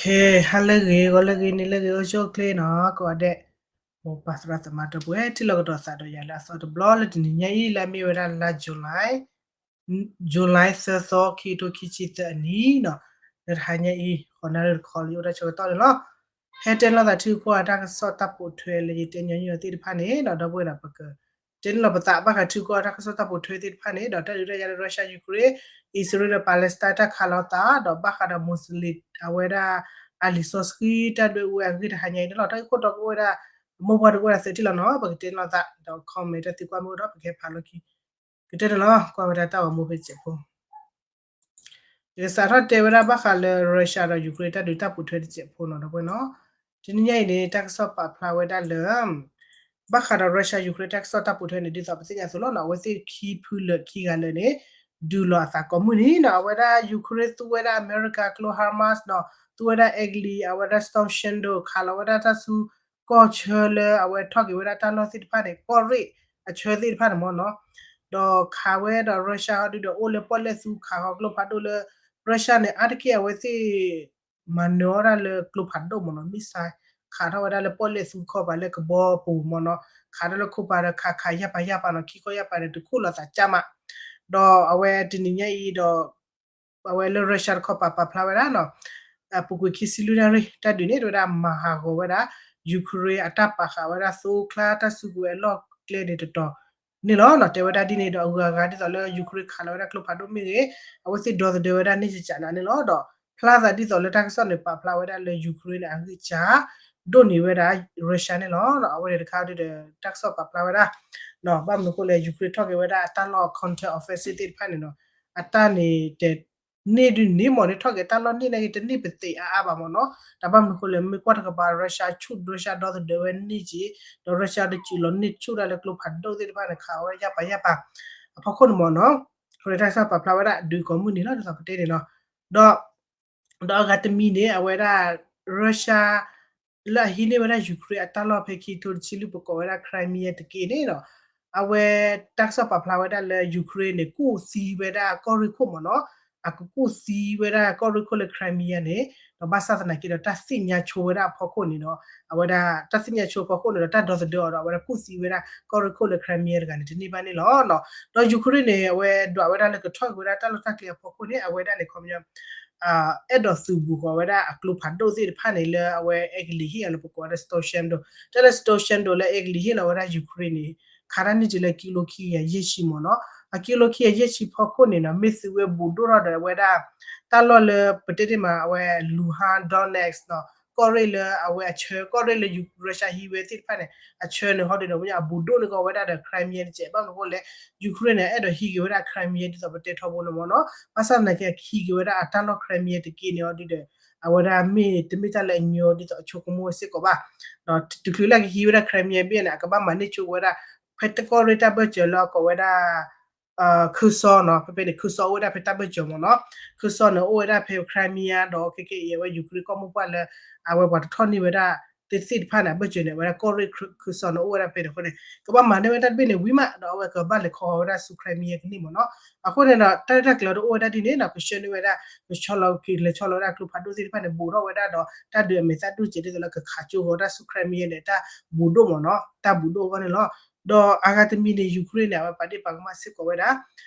ကဲ, ဟါလၢအဂ့ၤ ဂီၤလၢအဂ့ၤ နံၤလၢအဂ့ၤ အိၣ်ဆူၣ်အိၣ်ချ့နီၤ ကိးဂၤဒဲး, မိၢ်ပၢ်သရၣ်သမါဒီပုၢ်ဝဲၢ် ထံၣ်လိာ်ကဒီးသးဒီးယၤလၢအသီတဘျီလၢတနံၤညါအံၤ လၢအမ့ၢ်ဝဲဒၣ်လါ July, July သၢသီ ခံကထိခံဆံသၢအနံၤနီၤ, လၢတဟါညါအံၤ ဃိးနၣ်ရံၣ်တခီလၢယအိၣ်တၢ်ဆၢကတီၢ်န့ၣ်လီၤ. ဟဲတဲလိာ်သးထံကီၢ်အတၢ်ကစီၣ်တၢ်ပိာ်ထွဲလၢယတဲညီနုၢ်အီၤသ့ၣ်တဖၣ်န့ၣ်ဒီး ဒီပုၢ်ဝဲၢ်ဒီးပက တဲန့ၢ်လီၤပသးဘၣ်ဃးထံကီၢ်အတၢ်ကစီၣ်တၢ်ပိာ်ထွဲသ့ၣ်တဖၣ်န့ၣ်ဒီး တၢ်ဒုးတၢ်ယၤလၢ Russia Ukraine, Israel ဒီး Palestine တၢ်ခးလိာ်သး ဒီးဘၣ်ဃးဒီး Muslim အဝဲဒၣ် အလံာ်စီဆှံတၢ်ဒွဲၣ်အူဝဲအဂ့ၢ်တဟါညါအံၤန့ၣ်လီၤ. တၢ်ဂ့ၢ်ခိၣ်တီကအိၣ်ဝဲဒၣ် မိၢ်ပှၢ်တအိၣ်ဝဲဒၣ်သၢထံၣ်လီၤနီၤ ပကတဲန့ၢ်လီၤသးဒီး comment တၢ်သံကွၢ်မ့ၢ်အိၣ်ဒီး ပကဟဲဖးလီၤခံ ကတဲန့ၣ်လီၤ ကွၢ်ဝဲဒၣ်တၢ်ဂီၤမူဖဲတစဲးဖိ ယကစးထီၣ်တဲဝဲဒၣ်ဘၣ်ဃးလၢ Russia ဒီး Ukraine တၢ်ဒုးတၢ်ပိာ်ထွဲတစဲးဖိနီၤ ဒီပုၢ်ဝဲၢ်နီၤ. တနံၤညါအံၤန့ၣ် တၢ်ကစီၣ်ပာ်ဖျါဝဲဒၣ်လၢ ဘၣ်ဃးဒီး Russia Ukraine တၢ်ကစီၣ်တၢ်ပိာ်ထွဲန့ၣ် ဒ်သိးပသ့ၣ်ညါအသိးလီၤနီၤ အဝဲသ့ၣ်ခံဖုလၢာ်ခံဂၤလၢာ်န့ၣ် ဒုးလီၤအသးကိးမုၢ်နံၤနီၤ အဝဲဒၣ် Ukraine သူဝဲဒၣ်အမဲရကၤကျိ Hamas နီၤ သူဝဲဒၣ်အဲကလံး အဝဲဒၣ် storm shadow ခးလီၤဝဲဒၣ်တၢ်ဆူကီၢ်ဆၢလၢအဝဲထီၣ်က့ၤဝဲဒၣ်တၢ်လီၢ်သ့ၣ်တဖၣ်န့ၣ် ကီၢ်ရ့ၣ်အဆၢသ့ၣ်တဖၣ်န့ၣ်မ့ၢ်နီၤ ဒီးခးဝဲဒီး Russia ဟီဒုဒီးအိၣ်လၢပီၣ်လဲၣ်သူခးဃီကျိဖးဒိၣ်လၢ Russia န့ၣ် အါတက့ၢ်အဝဲသ့ၣ် မၤနၢၤအီၣ်ဒၣ်လၢကျိဖးဒိၣ်မ့ၢ်နီၤ missile ခးထီၣ်ဝဲဒၣ်လၢပီၣ်လဲၣ်သူခီပၤလၢကဘီပူၤမ့ၢ်နီၤ ခးထီၣ်လၢခိၣ်ပၤဒီးခးခးယၢ်ပၤယၢ်ပၤနီၤ ခံခီယၢ်ပၤန့ၣ် တခိၣ်လီၤသးကၢ်မး ဒီးအဝဲတနံၤညါအံၤဒီး အဝဲလၢ Russia တခီပၤပာ်ဖျါဝဲဒၣ်နီၤ အပူၤကွံာ်ခံဆံလွံၢ်နၣ်ရံၣ် တၢ်ဒုးန့ၣ် တဲဝဲဒၣ်မၤဟးဂီၤဝဲဒၣ် Ukraine အတၢ်ပာ်ဃာ်ဝဲဒၣ်သိချါတၢ်စုကဝဲၤအလီၢ်ကျဲန့ၣ်တတီၤန့ၣ်လီၤ. တဲဝဲဒၣ်ဒ်န့ၣ်ဒီးအဂုၤအဂၤဒ်သိးလၢ Ukraine ခးလီၤဝဲဒၣ်ကျိဖးဒိၣ်မ့ၢ်ဂ့ၤ အဝဲသ့ၣ်ဒီသဒၢဝဲဒၣ်န့ၢ်ကကးနၤန့ၣ်လီၤ. ဒီးဖျါသးဒ်သိးလၢတၢ်ကစီၣ်န့ၣ် ပာ်ဖျါဝဲဒၣ်လၢ Ukraine န့ၣ် အဂံၢ်စၢ်ဒိၣ်န့ၢ်ဝဲဒၣ် Russia န့ၣ်လီၤ. အဝဲန့ၣ်တခါဒုဒီး တၢ်ကစီၣ်ပာ်ဖျါဝဲဒၣ် ဘၣ်မနုၤအဃိလဲၣ် Ukraine ထီၣ်က့ၤဝဲဒၣ်အတၢ်လီၢ် counter offensive သ့ၣ်တဖၣ်န့ၣ်နီၤ အတၢ်န့ၣ်တ န့ၢ်ဒုန့ၢ်မ့ၢ်န့ၣ် ထီၣ်က့ၤတၢ်လီၢ်န့ၢ်န့ၣ်ဂ့ၤ တန့ၢ်ပသ့ၣ်အါအါဘၣ်မ့ၢ်နီၤ. တၢ်ဘၣ်မနုၤအဃိလဲၣ် မ့ၢ်ကွၢ်တကပၤ Russia ဆူၣ် Russia ဒီသဒၢဝဲန့ၢ်က့ၤ ဒီး Russia တစူးလီၤန့ၢ်ဆူၣ်ဒၣ်လၢကျိဖးဒိၣ်သ့ၣ်တဖၣ်န့ၣ် ခးဝဲယၢ်ပၤယၢ်ပၤ အဖီခိၣ်န့ၣ်မ့ၢ်နီၤ. အဃိန့ၣ် တၢ်ကစီၣ်ပာ်ဖျါဝဲဒၣ်ဒုးကိးမုၢ်နံၤလီၤ ဒ်သိးပတဲန့ၣ်နီၤ. ဒီး ဒီးအဂၤတမံၤန့ၣ် အဝဲဒၣ် Russia လၢအဟံးန့ၢ်ဝဲဒၣ် Ukraine အတၢ်လီၢ်ဖဲခံကထိတဆံလွံၢ် ပကိးဝဲဒၣ် Crimea တက့ၢ်န့ၣ်ဒီး အဝဲတၢ်ကစီၣ်ပာ်ဖျါဝဲဒၣ်လၢ Ukraine န့ၣ် ကူၣ်သံဝဲဒၣ်ကီၢ်ရ့ၣ်ခိၣ်မ့ၢ်နီၤ. အကကူၣ်သံဝဲဒၣ်ကီၢ်ရ့ၣ်ခိၣ်လၢ Crimea န့ၣ် ဒီးဘၣ်ဆၣ်သနာ်က့ဒီး တၢ်သ့ၣ်ညါဆိဝဲဒၣ်အဖီခိၣ်န့ၣ်ဒီး အဝဲဒၣ်တၢ်သ့ၣ်ညါဆိအဖီခိၣ်န့ၣ်ဒီး တၢ်ဒီသဒၢအီၤဒီး အဝဲဒၣ်ကူၣ်သံဝဲဒၣ်ကီၢ်ရ့ၣ်ခိၣ်လၢ Crimea တဂၤန့ၣ် တန့ၢ်ဘၣ်န့ၣ်လီၤ. ဒီး Ukraine န့ၣ် အဝဲဒွးဝဲဒၣ်လၢကထီၣ်က့ၤဝဲဒၣ်တၢ်လီၢ်တၢ်ကျဲအဖီခိၣ်န့ၣ် အဝဲဒၣ်န့ၣ် ခီပညီ အဲၣ်ဒိးသုးဘူးဃီၤဝဲဒၣ်အကျိဖးဒိၣ်သ့ၣ်တဖၣ်န့ၣ် လၢအဝဲအဲကလံးဟ့ၣ်အီၤလၢပကိးဝဲဒၣ် storm shadow တၢ်လၢ storm shadow လၢအဲကလံးဟ့ၣ်လီၤဝဲဒၣ် Ukraine န့ၣ် ခးတၢ်န့ၢ်က့ၤလၢကံလိခံကယၤယဲၢ်ဆံမ့ၢ်နီၤ. အကံလိခံကယၤယဲၢ်ဆံဖီခိၣ်န့ၣ်နီၤ မ့ၢ်သုးဝဲဘူးဒိၣ်ထီၣ်ဒီးဝဲဒၣ် တၢ်လီၢ်လၢပတဲတ့ၢ်မး အဝဲ Luhansk, Donetsk နီၤ ကီၢ်ရ့ၣ်လၢအဝဲအဆၢ ကီၢ်ရ့ၣ်လၢ Russia ဟံးဝဲသ့ၣ်တဖၣ်န့ၣ် အဆၢန့ၣ် ဟီဒုန့ၣ် အဘူးဒိၣ်န့ၢ်ကီးဝဲဒၣ်ဒီး Crimea တကဲး ဘၣ်မနုၤအဃိလဲၣ် Ukraine န့ၣ် အဲၣ်ဒိးဟံးက့ၤဝဲဒၣ် Crimea ဒ်သိးပတဲထီဘိန့ၣ်မ့ၢ်နီၤ. ဘၣ်ဆၣ်သနာ်က့ အကဟံးက့ၤဝဲဒၣ်အတၢ်လီၢ် Crimea တက့ၢ်န့ၣ် အီၤဒုဒီး အဝဲဒၣ်မ့ၢ်တမ့ၢ်တၢ်လၢအညီဒ်သိးအဆိကမိၣ်စ့ၢ်ကီးဘၣ်. ဒီးတချုးလၢအကဟံးဝဲဒၣ် Crimea ဘ့ၣ်န့ၣ် အကဘၣ်မၤန့ၢ်ဆိကီးဝဲဒၣ် ဖဲတကီၢ်ရ့ၣ်တၢ်ဘၢၣ်စၢၤလၢအကိးဝဲဒၣ် Kherson နီၤ ဖဲဖဲန့ၣ် Kherson အိၣ်ဝဲဒၣ်ဖဲတၢ်ဘၢၣ်စၢၤမ့ၢ်နီၤ. Kherson န့ၣ် အိၣ်ဝဲဒၣ်ဖဲ Crimea ဒီးခဲကဲအံၤ အဝဲ Ukraine ကီၢ်မိၢ်ပှၢ်လၢ အဝဲပှၤတထီၣ်န့ၢ်ဝဲဒၣ်သ့ၣ်တဖၣ်န့ၣ် အဘၢၣ်စၢၤန့ၣ် အဝဲဒၣ်ကီၢ်ရ့ၣ် Kherson န့ၣ် အိၣ်ဝဲဒၣ်ဖဲန့ၣ်အဃိန့ၣ် ကဘၣ်မၤန့ၢ်ဝဲတၢ်တဘ့ၣ်န့ၣ်ဝံၤမး ဒီးအဝဲကဘၣ်လဲၤခီဃီၤဝဲဒၣ်ဆူ Crimea ကန့ၢ်မ့ၢ်နီၤ. အဃိန့ၣ်ဒီး တၢ်ရဲၣ်တၢ်ကျဲၤဒီးအိၣ်ဝဲဒၣ်ဒ်န့ၣ်နီၤ ကဆှၢန့ၢ်ဝဲဒၣ် ကဆီလီၤက့ၤလဲၤဆီလီၤဝဲဒၣ်ကျိဖးဒိၣ်သ့ၣ်တဖၣ်န့ၣ် ဘူးထီၣ်ဝဲဒၣ်ဒီး တၢ်ဒုးအမဲာ်သၣ်ဒိၣ်စဲးဒ်သိးလၢကခးကၠိဃီၤတၢ်ဆူ Crimea န့ၣ် တၢ်ဘူးဒိၣ်မ့ၢ်နီၤ တၢ်ဘူးဒိၣ်အဂီၢ်န့ၣ်လီၤ. ဒီးအဂၤတမံၤန့ၣ် Ukraine န့ၣ် အဝဲပာ်ဒ့ၣ်ပာ်ကမၣ်စ့ၢ်ကီးဝဲဒၣ်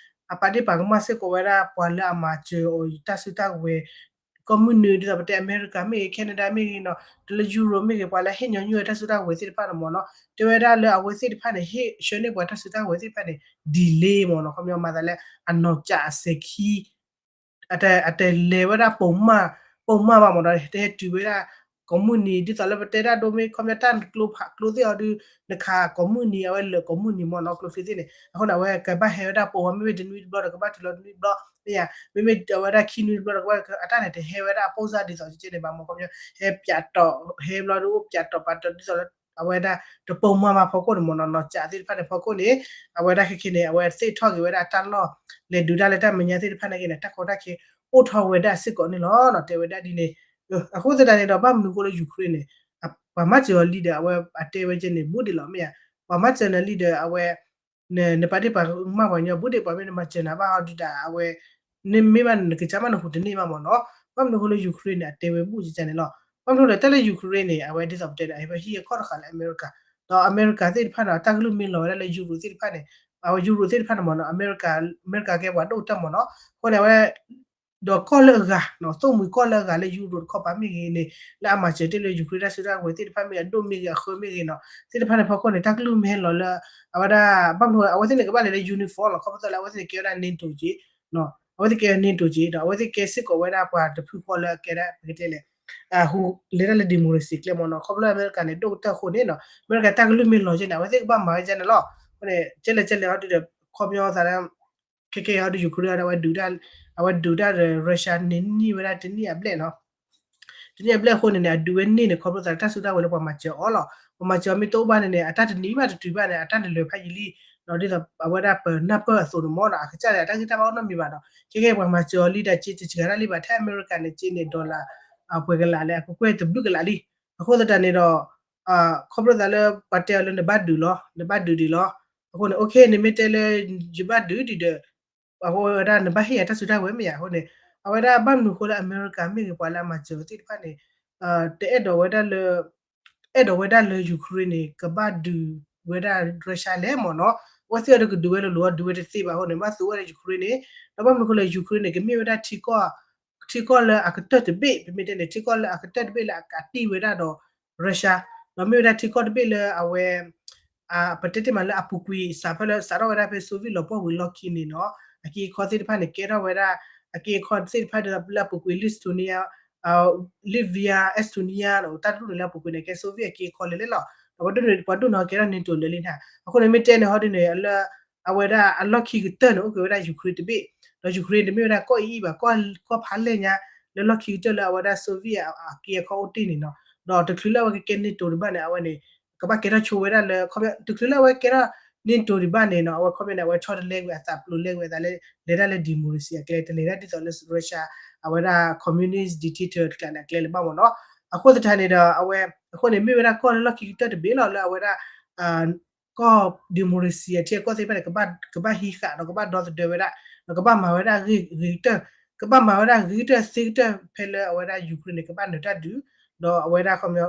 အပာ်ဒ့ၣ်ပာ်ကမၣ်စ့ၢ်ကီးဝဲဒၣ် ပှၤလၢအမၤစၢၤအီၤတၢ်စုတၢ်ဝဲၤ ကိးမုၢ်နံၤ ဒ်သိးပတဲ အမဲရကၤမ့ၢ်ဂ့ၤ Canada မ့ၢ်ဂ့ၤနီၤ တလၢ Europe မ့ၢ်ဂ့ၤ ပှၤလၢဟ့ၣ်ညီနုၢ်ဝဲတၢ်စုတၢ်ဝဲၤသ့ၣ်တဖၣ်န့ၣ်မ့ၢ်နီၤ တဲဝဲဒၣ်လၢအဝဲသ့ၣ်တဖၣ်န့ၣ် ဟ့ၣ်ဆှၢန့ၢ်ပှၤတၢ်စုတၢ်ဝဲၤသ့ၣ်တဖၣ်န့ၣ် delay မ့ၢ်နီၤ ခီပညီမၤသးလၢ အနီၢ်ကၠးအစဲးခံ အတ အတလဲၤဝဲဒၣ် ပိာ်မၢ် ပိာ်မၢ်ဘၣ်မ့ၢ်နီၤ တဟဲတုၤဝဲဒၣ် ကိးမုၢ်နံၤ ဒ်သိးလၢပတဲဒၣ်ဒိမ့ၢ် ခီပညီတၢ်ကျိဖးကျိသ့ၣ်အီၤဒု နခးကိးမုၢ်နံၤ အဝဲလၢာ်ကိးမုၢ်နံၤမ့ၢ်နီၤ ကျိချံသ့ၣ်န့ၣ် အဃိန့ၣ် အဝဲကဘၣ်ဟဲဝဲဒၣ်ပိာ်မၢ် မ့မ့ၢ်တနွံတဘျီဒီးကဘၣ်တုၤလီၤတနွံတဘျီ မ့ၢ်ဧါ မ့မ့ၢ်အဝဲဒၣ်ခံနွံတဘျီဒီးကဘၣ် အတၢ်န့ၣ် တဟဲဝဲဒၣ်အပိၢ်စၢ်ဒ်သိးကဲန့ၣ် ဘၣ်မ့ၢ်ခီပညီ ဟဲပၠးတီၣ် ဟဲဘျီဒုအိၣ်ပၠးတီၣ်ပာ်တီၣ်ဒ်သိးလၢ အဝဲဒၣ်တပိာ်မၢ်ဘၣ်ဖီခိၣ်န့ၣ်မ့ၢ်နီၤ နီၢ်ကၠးသ့ၣ်တဖၣ်န့ၣ်ဖီခိၣ်န့ၣ် အဝဲဒၣ်ခဲခဲန့ၣ် အဝဲသ့ၣ်ထီၣ်က့ၤဝဲဒၣ်အတၢ်လီၢ် လဲၤဒုးတၢ်လၢတၢ်မဲာ်ညါသ့ၣ်တဖၣ်န့ၣ်က့န့ၣ် တၢ်ကီတၢ်ခဲအိၣ်ထီၣ်ဝဲဒၣ်စ့ၢ်ကီးန့ၣ်လီၤ တဲဝဲဒၣ်ဒ်န့ၣ် အဃိသတးန့ၣ်ဒီး ဘၣ်မနုၤအဃိလၢ Ukraine န့ၣ် ပှၤမၤစၢၤအီၤလံဒီး အဝဲအတဲဝဲကဲန့ၣ် ဘူးဒံးလီၤ မ့ၢ်ဧါ ပှၤမၤစၢၤနၤလံဒီး အဝဲ နပာ်ဒ့ၣ်ပာ်ကမၣ်ပှၤညီ ဘူးဒံး ပှၤမ့ၢ်နမၤစၢၤနၤဘၣ်အီၤဒုးဒၣ် အဝဲ နမ့ၢ်ဘၣ်နကစၢ်မးနဟူးတန့ၢ်ဘၣ်မ့ၢ်နီၤ ဘၣ်မနုၤအဃိလၢ Ukraine န့ၣ် အတဲဝဲဘူၣ်ကကန့ၣ်လီၤ. ဘၣ်မနုၤလဲၣ် တၢ်လၢ Ukraine န့ၣ် အဝဲဒ်သိးပတဲန့ၣ် အဟံးအခီၣ်တဃာ်လၢအမဲရကၤ, ဒီးအမဲရကၤသ့ၣ်တဖၣ်န့ၣ် တၢ်ကလုၢ်မ့ၢ်လီၤဝဲဒၣ်လၢ Euro သ့ၣ်တဖၣ်န့ၣ် အဝဲ Euro သ့ၣ်တဖၣ်န့ၣ်မ့ၢ်နီၤ အမဲရကၤကဲပှၤဒိၣ်ကတၢၢ်မ့ၢ်နီၤ, အဃိန့ၣ် အဝဲ ဒီးကီၢ်လၢအဂၤ သိၣ်မှံၤကီၢ်လၢအဂၤလၢ Euro တခီပၤမ့ၢ်ဂ့ၤန့ၣ် လၢအမၤစၢၤတ့ၢ်လၢ Ukraine တၢ်စုတၢ်ဝဲၤသ့ၣ်တဖၣ်မ့ၢ်ဂ့ၤ အဒိၣ်မ့ၢ်ဂ့ၤ အဃၢမ့ၢ်ဂ့ၤနီၤ သ့ၣ်တဖၣ်န့ၣ်ဖီခိၣ်န့ၣ် တၢ်ကလုၢ်မ့ၢ်ဟဲလီၤလၢ အဝဲဒၣ် ဘၣ်မနုၤအဝဲသ့ၣ်န့ၣ် ကဘၣ်လဲၤလၢ uniform လီၤ ခီဖျိလၢအဝဲသ့ၣ်န့ၣ်ကဲဝဲဒၣ် NATO က့ အဝဲသ့ၣ်ကဲ NATO က့ ဒီးအဝဲသ့ၣ်ကဲစ့ၢ်ကီးဝဲဒၣ်ပှၤတဖုဃီလၢအကဲဒၣ် ပကတဲလဲၣ် လဲၤတၢ်လၢ democracy ကျဲမ့ၢ်နီၤ ခီဖျိလၢအမဲရကၤန့ၣ် ဒိၣ်ကတၢၢ်အဃိန့ၣ်နီၤ အမဲရကၤတၢ်ကလုၢ်မ့ၢ်လီၤကဲန့ၣ် အဝဲသ့ၣ်ကဘၣ်မၤဝဲကန့ၣ်လီၤ. အဃိန့ၣ် ကဲလဲၣ်ကဲလဲၣ်ဟီဒုဒီး ခီပညီသးလၢ ခဲကဲဟီဒု Ukraine အဝဲဒုးတၢ် အဝဲဒုးတၢ်ဒီး Russia န့ၣ်န့ၢ်ဝဲဒၣ်တနံၣ်အဘျဲၣ်နီၤ တနံၣ်အဘျဲၣ်အဃိန့ၣ်န့ၣ် အဒုးဝဲန့ၢ်န့ၣ် ခီဖျိသးတၢ်စုတၢ်ဝဲၤလၢပှၤမၤစၢၤအီၤလီၤ. ပှၤမၤစၢၤအီၤမ့ၢ်တအိၣ်ဘၣ်န့ၣ်န့ၣ် အတၢ်တနံၤဘၣ်တတုၤဘၣ်န့ၣ် အတၢ်န့ၣ်လဲၤဖးယံာ်လံ ဒီးဒ်သိးအဝဲဒၣ်ပနၢ်ပၢၢ်အသိးန့ၣ်မ့ၢ်နီၤ အကစၢ်န့ၣ် အတၢ်ဂံၢ်တၢ်ဘါအိၣ်နီတမံၤဘၣ်ဒီး ခဲကဲပှၤမၤစၢၤအီၤလံဒီး စ့တစှၤတၢ်လံဘၣ် ထဲအမဲရကၤန့ၣ် စ့န့ၣ် dollar ပှဲၤကလးလဲၣ် အကကွဲၢ်တဘျုးကလးလံ. အဃိသတးန့ၣ်ဒီး ခီဖျိသးလၢပှၤတဲအီၤလၢနဘၣ်ဒုးလီၤ နဘၣ်ဒုးဒံးလီၤ. အဃိန့ၣ် okay နမ့ၢ်တဲလၢ ယဘၣ်ဒုးဒံးဒီး အဃိဝဲဒၣ်နဘၣ်ဟ့ၣ်ယၤတၢ်စုတၢ်ဝဲၤမ့ၢ်ဧါ အဃိန့ၣ် အဝဲဒၣ်ဘၣ်မနုၤအဃိလၢအမဲရကၤမ့ၢ်ဂ့ၤ ပှၤလၢအမၤစၢၤသ့ၣ်တဖၣ်န့ၣ် တအဲၣ်ဒိးဝဲဒၣ်လၢ အဲၣ်ဒိးဝဲဒၣ်လၢ Ukraine န့ၣ် ကဘၣ်ဒုးဝဲဒၣ် Russia လဲၣ်မ့ၢ်နီၤ. အဝဲသ့ၣ်အီၤဒီးကဒုးဝဲလိၤလိၤ ဒုးဝဲတသ့ဘၣ်အဃိန့ၣ် ဘၣ်သူဝဲဒၣ် Ukraine န့ၣ် ဒီးဘၣ်မနုၤအဃိလၢ Ukraine န့ၣ် ကမ့ၢ်ဝဲဒၣ်ထံကီၢ် ထံကီၢ်လၢအကတၢၢ်တဘ့ၣ် ပမ့ၢ်တဲန့ၣ် ထံကီၢ်လၢအကတၢၢ်တဘ့ၣ်လၢအကးတံၢ်ဝဲဒၣ်ဒီး Russia ဒီးမ့ၢ်ဝဲဒၣ်ထံကီၢ်တဘ့ၣ်လၢအဝဲ ပတဲတ့ၢ်မးလၢအပူၤကွံာ် စးဖဲလၢ စးထီၣ်ဝဲဒၣ်ဖဲ Soviet လီၤပှီၢ်ဝံၤလီၢ်ခံန့ၣ်နီၤ အက့အခီသ့ၣ်တဖၣ်န့ၣ် ကဲထီၣ်ဝဲဒၣ် အက့အခီသ့ၣ်တဖၣ်ဒီးလၢအပူၤကွံာ် Lithuania Latvia Estonia တၢ်တဒူၣ်န့ၣ်လၢအပူၤကွံာ်န့ၣ် ကဲ Soviet အက့အခီလၢာ်လၢာ်လီၤ. ဒီးပှၤဒိၣ်န့ၣ် ပှၤဒိၣ်န့ၣ်ကဲထီၣ် NATO လၢာ်လံန့ၣ် အဃိန့ၣ်မ့ၢ်တဲန့ၣ်ဟီဒ်န့ၣ် လၢ အဝဲဒၣ်အလီၢ်ခံကတၢၢ်န့ၣ် အိၣ်က့ၤဝဲဒၣ် Ukraine တဘ့ၣ် ဒီး Ukraine တမ့ၢ်ဝဲဒၣ်ကီၢ်အံၤဘၣ် ကီၢ်ဖးလဲၢ်ညါ လၢလီၢ်ခံကတၢၢ်လၢအဝဲဒၣ် Soviet အက့အခီအိၣ်တ့ၢ်န့ၣ်နီၤ ဒီးတချုးလၢအဝဲကကဲ NATO ဒံးဘၣ်န့ၣ် အဝဲန့ၣ် ကဘၣ်ကဲထီၣ်ဆိဝဲဒၣ်လၢ တချုးလၢအဝဲကဲထီၣ် NATO ဒံးဘၣ်န့ၣ်နီၤ အဝဲခီပညီန့ၣ် အဝဲဆီတလဲကွံာ်အသးပျိးလဲကွံာ်အသးလၢ လဲၤတၢ်လၢ democracy အကျဲ တလဲၤတၢ်ဒ်သိးလၢ Russia အဝဲဒၣ် communist dictator တကျါန့ၣ် အကျဲလၢၤဘၣ်မ့ၢ်နီၤ. အဃိသတးန့ၣ်ဒီး အဝဲ အဃိန့ၣ် မ့ၢ်ဝဲဒၣ်ကီၢ်လၢလီၢ်ခံကတၢၢ်တဘ့ၣ်လီၤ လၢအဝဲဒၣ် ကီၢ် democracy အထံအကီၢ်သ့ၣ်တဖၣ်န့ၣ် ကဘၣ်ဟံးဃာ်ဒီးကဘၣ်ဒီသဒၢဝဲဒၣ် ဒီးကဘၣ်မၤဝဲဒၣ်ဂ့ၤကတၢၢ် ကဘၣ်မၤဝဲဒၣ်ဂ့ၤကတၢၢ်သ့ကတၢၢ် ဖဲလၢအဝဲဒၣ် Ukraine န့ၣ် ကဘၣ်နုာ်တၢ်ဒုး ဒီးအဝဲဒၣ်ခီပညီ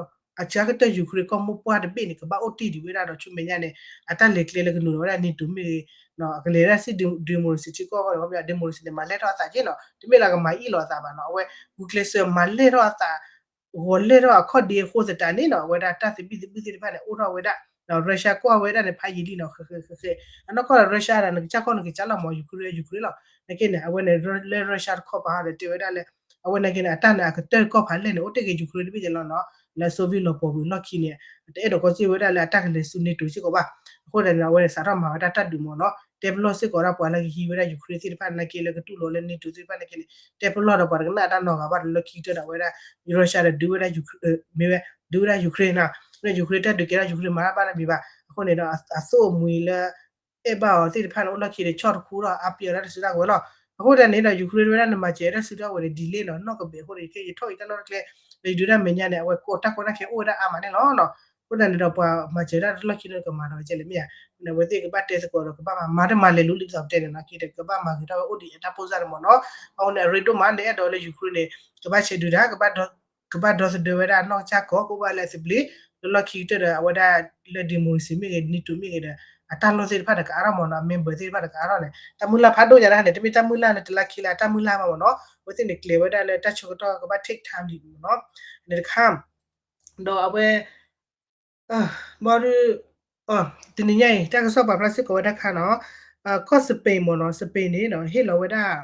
အဆၢကတၢၢ် Ukraine ကီၢ်မိၢ်ပှၢ်တဘ့ၣ်န့ၣ် ကဘၣ်အိၣ်တ့ၢ်ဒံးဝဲဒၣ်ဒီးဆူမဲာ်ညါန့ၣ် အတၢ်လဲၤကျဲလၢကနုာ်လီၤဝဲဒၣ် NATO မ့ၢ်ဂ့ၤ ကလဲၤဒၣ်စ့ၢ် democracy ထံကီၢ်အဂီၢ်န့ၣ် ခီပညီ democracy န့ၣ် မၤလဲၢ်ထီၣ်အသးက့နီၤ တမ့ၢ်လၢကမၤအ့ၣ်လိာ်အသးဘၣ်နီၤ အဝဲ ဂုာ်ကျဲးစၢးမၤလဲၢ်ထီၣ်အသး ဂီၤလဲၢ်ထီၣ်အခီၣ်ဒ့အဃိသတးန့ၣ်နီၤ အဝဲဒၣ်တၢ်သဘံၣ်သဘုၣ်သ့ၣ်တဖၣ်န့ၣ် အိၣ်ထီၣ်ဝဲဒၣ် ဒီး Russia ကွၢ်ဝဲဒၣ်န့ၣ် ဖးယံာ်လံနီၤ ဃဲးဃဲးဃဲးဃဲး အနီၢ်ကီၢ်ဒီး Russia ဒၣ် နကစၢ်ကီၢ်နကစၢ်လီၤမ့ၢ် Ukraine Ukraine လီၤ နာ်က့န့ၣ် အဝဲန့ၣ် လၢ Russia တခီပၤဟီဒီးတဲဝဲဒၣ်လၢ အဝဲနာ်က့န့ၣ် အတၢ်န့ၣ် အကတၢၢ်ကီၢ်ဖးလဲၢ်န့ၣ် အိၣ်တ့ၢ်က့ၤ Ukraine တဘ့ၣ်ညါလီၤနီၤ လၢ Soviet လီၤပှီၢ်ဝံၤလီၢ်ခံန့ၣ် တအဲၣ်ဒိးကီၢ်စ့ၢ်ဝဲဒၣ်လၢအတၢ်ကလဲၤဆူ NATO စ့ၢ်ကီးဘၣ် အဃိသတးန့ၣ် အဝဲန့ၣ် စးထီၣ်မၤဝဲဒၣ်တၢ်ဒုးမ့ၢ်နီၤ တဲပလီၢ်စ့ၢ်ကီးဒၣ်ပှၤလၢကဟံးဝဲဒၣ် Ukraine သ့ၣ်တဖၣ်နာ်က့လၢကတူၢ်လိာ်လၢ NATO သ့ၣ်တဖၣ်နာ်က့န့ၣ် တဲပလီၢ်ဒီးပှၤတကနၣ်တၢ်နီတဂၤဘၣ်ဒီးလၢခံကတၢၢ်ဒီးအဝဲဒၣ် Russia ဒီးဒုးဝဲဒၣ် မ့ၢ်ဝဲ ဒုးဝဲဒၣ် Ukraine နီၤ လၢ Ukraine တၢ်ဒုးကဲထီၣ် Ukraine မၤတၢ်ဘၣ်တမံၤဘၣ် အဃိန့ၣ်ဒီး အသိၣ်အမှံၤလၢ အဲၣ်ဘၣ်အီၤသ့ၣ်တဖၣ်န့ၣ် အိၣ်လီၢ်ခံဒီးဆီၣ်တခူထီၣ် အါပှဲၤအီၤတၢ်တစုတၢ်ဝဲၤလီၤ အဃိသတးန့ၣ်ဒီး Ukraine ဝဲဒၣ်နမၤစၢၤတၢ်စုတၢ်ဝဲၤန့ၣ် delay နီၤ နီၢ်ကဘဲးအဃိန့ၣ် ခဲယထီၣ်အံၤတၢ်လီၢ်တကျဲ ဒီးယဒုးတၢ်မဲာ်ညါန့ၣ် အဝဲကိးတၢ်ကီတၢ်ခဲအိၣ်ဝဲဒၣ်အါမးန့ၣ်လီၤနီၤ အဃိသတးန့ၣ်ဒီးပှၤမၤစၢၤတၢ်လီၢ်ခံန့ၣ်ကမၤဒီးကဲလဲၣ်မ့ၢ်ဧါ အဃိန့ၣ် အဝဲသ့ၣ်ကဘၣ်တဲသကိးဒီးကဘၣ်မၤ မၤတမၤလဲၤလူလံဒ်သိးပတဲန့ၣ်နီၤ က့ဒီးကဘၣ်မၤဂ့ၤထီၣ်ဝဲအိၣ်ဒံးအတၢ်ပိၢ်စၢ်န့ၣ်မ့ၢ်နီၤ အဃိန့ၣ် အရ့ဒိၣ်မး နအဲၣ်ဒိးလၢ Ukraine န့ၣ် ကဘၣ်ဆဲးဒုးတၢ် ကဘၣ်ဒီသဒၢဝဲဒၣ်နီၢ်ကစၢ်ကီၢ် ကအိၣ်ဘၣ်လၢအသဘျ့ လၢလီၢ်ခံကတၢၢ်ဒီး အဝဲဒၣ်လၢ democracy မ့ၢ်ဂ့ၤ NATO မ့ၢ်ဂ့ၤဒီး အတၢ်လီၢ်သ့ၣ်တဖၣ်ဒီးကအါထီၣ်မ့ၢ်နီၤ အ member သ့ၣ်တဖၣ်ဒီးကအါထီၣ်န့ၣ် တၢ်မုၢ်လၢ်ဖးဒိၣ်ညါတခါန့ၣ် တမ့ၢ်တၢ်မုၢ်လၢ်လၢတလါခံလါ တၢ်မုၢ်လၢ်ဘၣ်မ့ၢ်နီၤ အဝဲသ့ၣ်န့ၣ်ကျဲၤဝဲဒၣ်လၢတၢ်ဆၢကတီၢ်ကဘၣ် take time ဒံးမ့ၢ်နီၤ န့ၣ်တခါ ဒီးအဝဲ ဘၣ်ဒုး တနံၤညါအံၤ တၢ်ကစီၣ်ပာ်ဖျါစ့ၢ်ကီးဝဲဒၣ်ခါနီၤ ကီၢ် Spain မ့ၢ်နီၤ Spain န့ၣ် ဟ့ၣ်လီၤဝဲဒၣ်